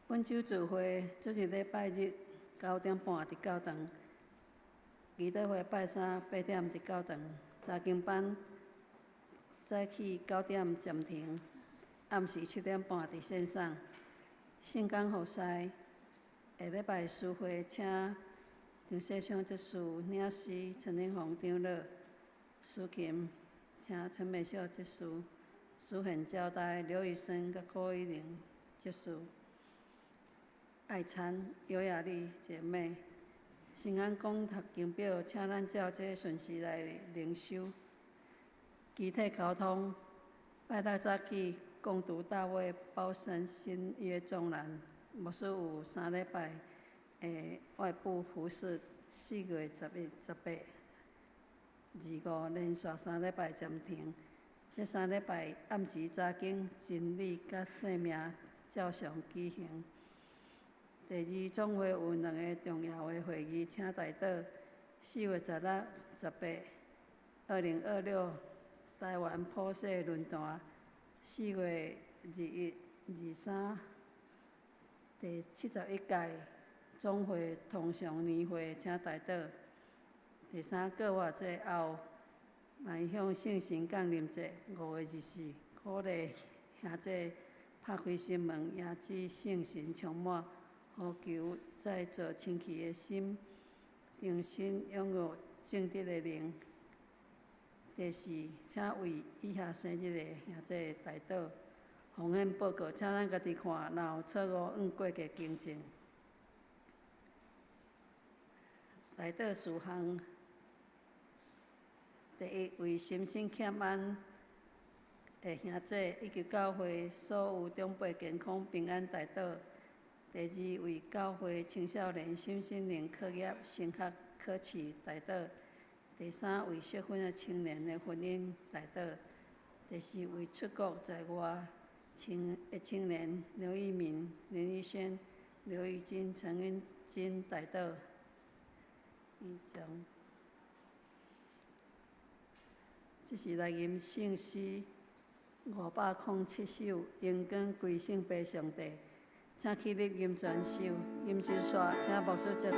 本週聚會做一禮拜日9點半佇教堂，祈禱會拜三8點佇教堂，查經班早起9點暫停，暗時7點半佇線上。聖工服侍下禮拜司會請張世昌執事、領師陳英宏長老、司琴請陳美秀執事。書憲招待劉醫生佮郭玉玲執事，愛餐尤雅麗姐妹，聖安講讀經表，請咱照這個順序來靈修。肢體溝通，拜六早起共讀大衛包身新約綜覽，牧師有三禮拜的外部服事，4月11、18、25連續三禮拜暫停。這三禮拜暗時查經真理佮生命照常舉行。第二，總會有兩个重要的會議，請代禱。4月16、18，2026台灣普世論壇。4月21、23，第71屆總會通常年會，請代禱。第三個月節後，邁向聖神降臨節，5月24，鼓勵兄弟拍開心門，迎接聖神充滿，呼求再造清氣的心，重新擁有正直的靈。第四，請為以下生日的兄弟代禱。奉獻報告，請咱家己看，若有錯誤，按過去更正。代禱事項。第一，為心身欠安的兄弟以及教會所有長輩健康平安代禱。第二，為教會青少年身心靈課業升學考試代禱。第三，為適婚的青年的婚姻代禱。第四，為出國在外青的青年劉一鳴、林玉軒、劉玉金、陳英金代禱。以上。這是來吟聖詩507首，榮光歸聖父上帝，請起立吟全首，吟首煞，請牧師祝禱。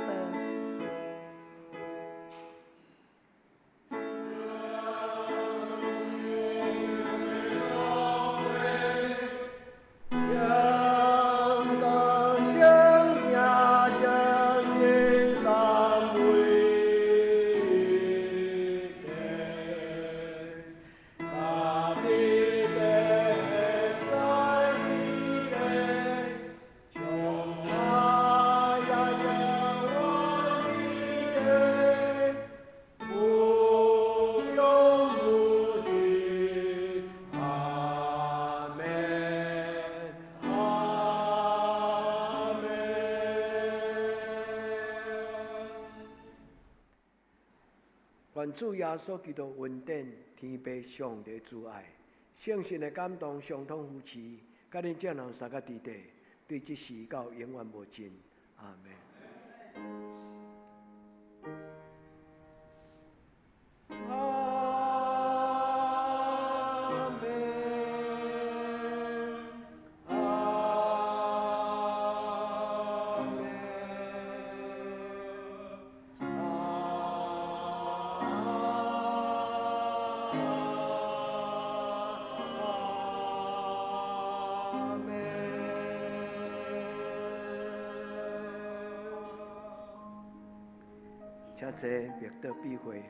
願主耶穌基督恩典、天父上帝慈愛、聖神的感動、相通扶持，佮恁眾人三個弟弟，對這時到永遠無盡。阿門。阿門。阿門。阿門。請坐，默禱閉會。